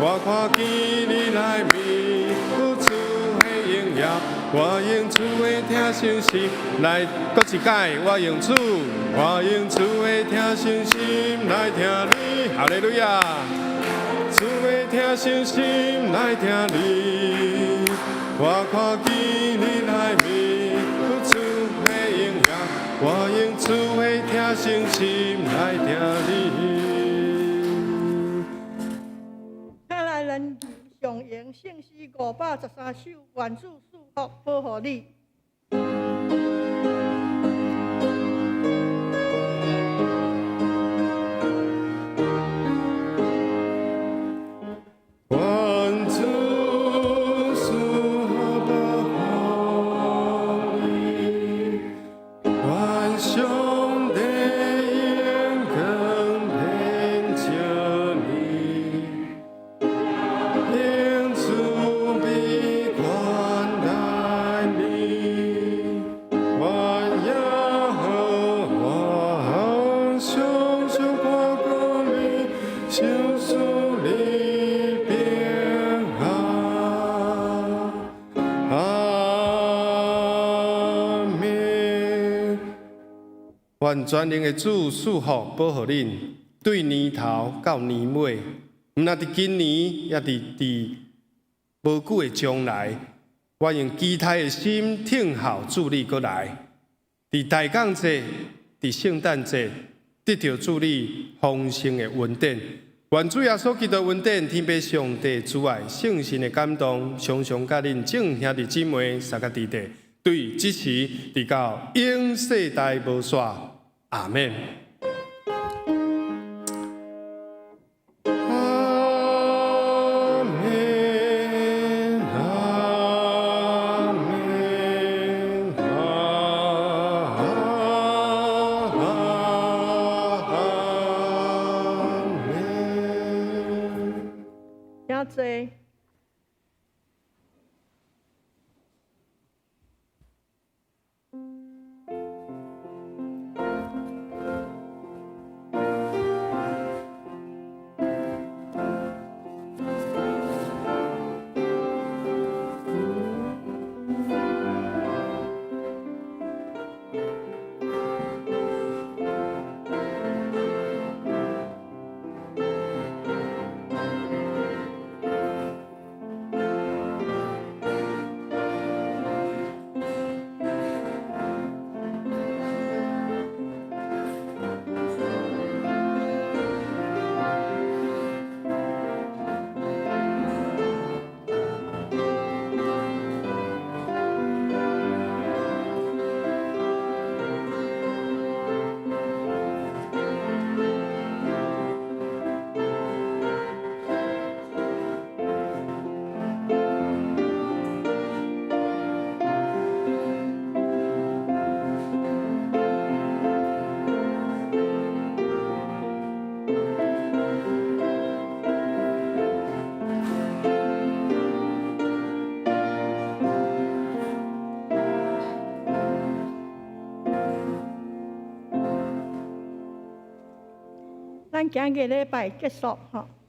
我看見你內面有主的榮耀，我用主的疼誠心來，閣一擺，我用主，我用主的疼誠心來疼你，哈利路亞。主的疼誠心來疼你，我看見你內面有主的榮耀，我用主的疼誠心來疼你。請來咱上詠聖詩513首，願主賜福保護你。願主賜福保護你，願上帝用光遍照你，用慈悲款待你，願耶和華賞願全能的主賜福保護恁，對年頭到年尾，毋但佇今年，也佇無久的將來，我用期待的心等候主你閣來。佇大降節、佇聖誕節，得著主你豐盛的恩典。願主耶穌基督恩典、天父上帝慈愛、聖神的感動，常常佮恁眾兄弟姊妹、三個弟弟，對這時直到永世代無煞。阿們。阿們，阿們，阿阿們。請坐。咱今日禮拜結束吼。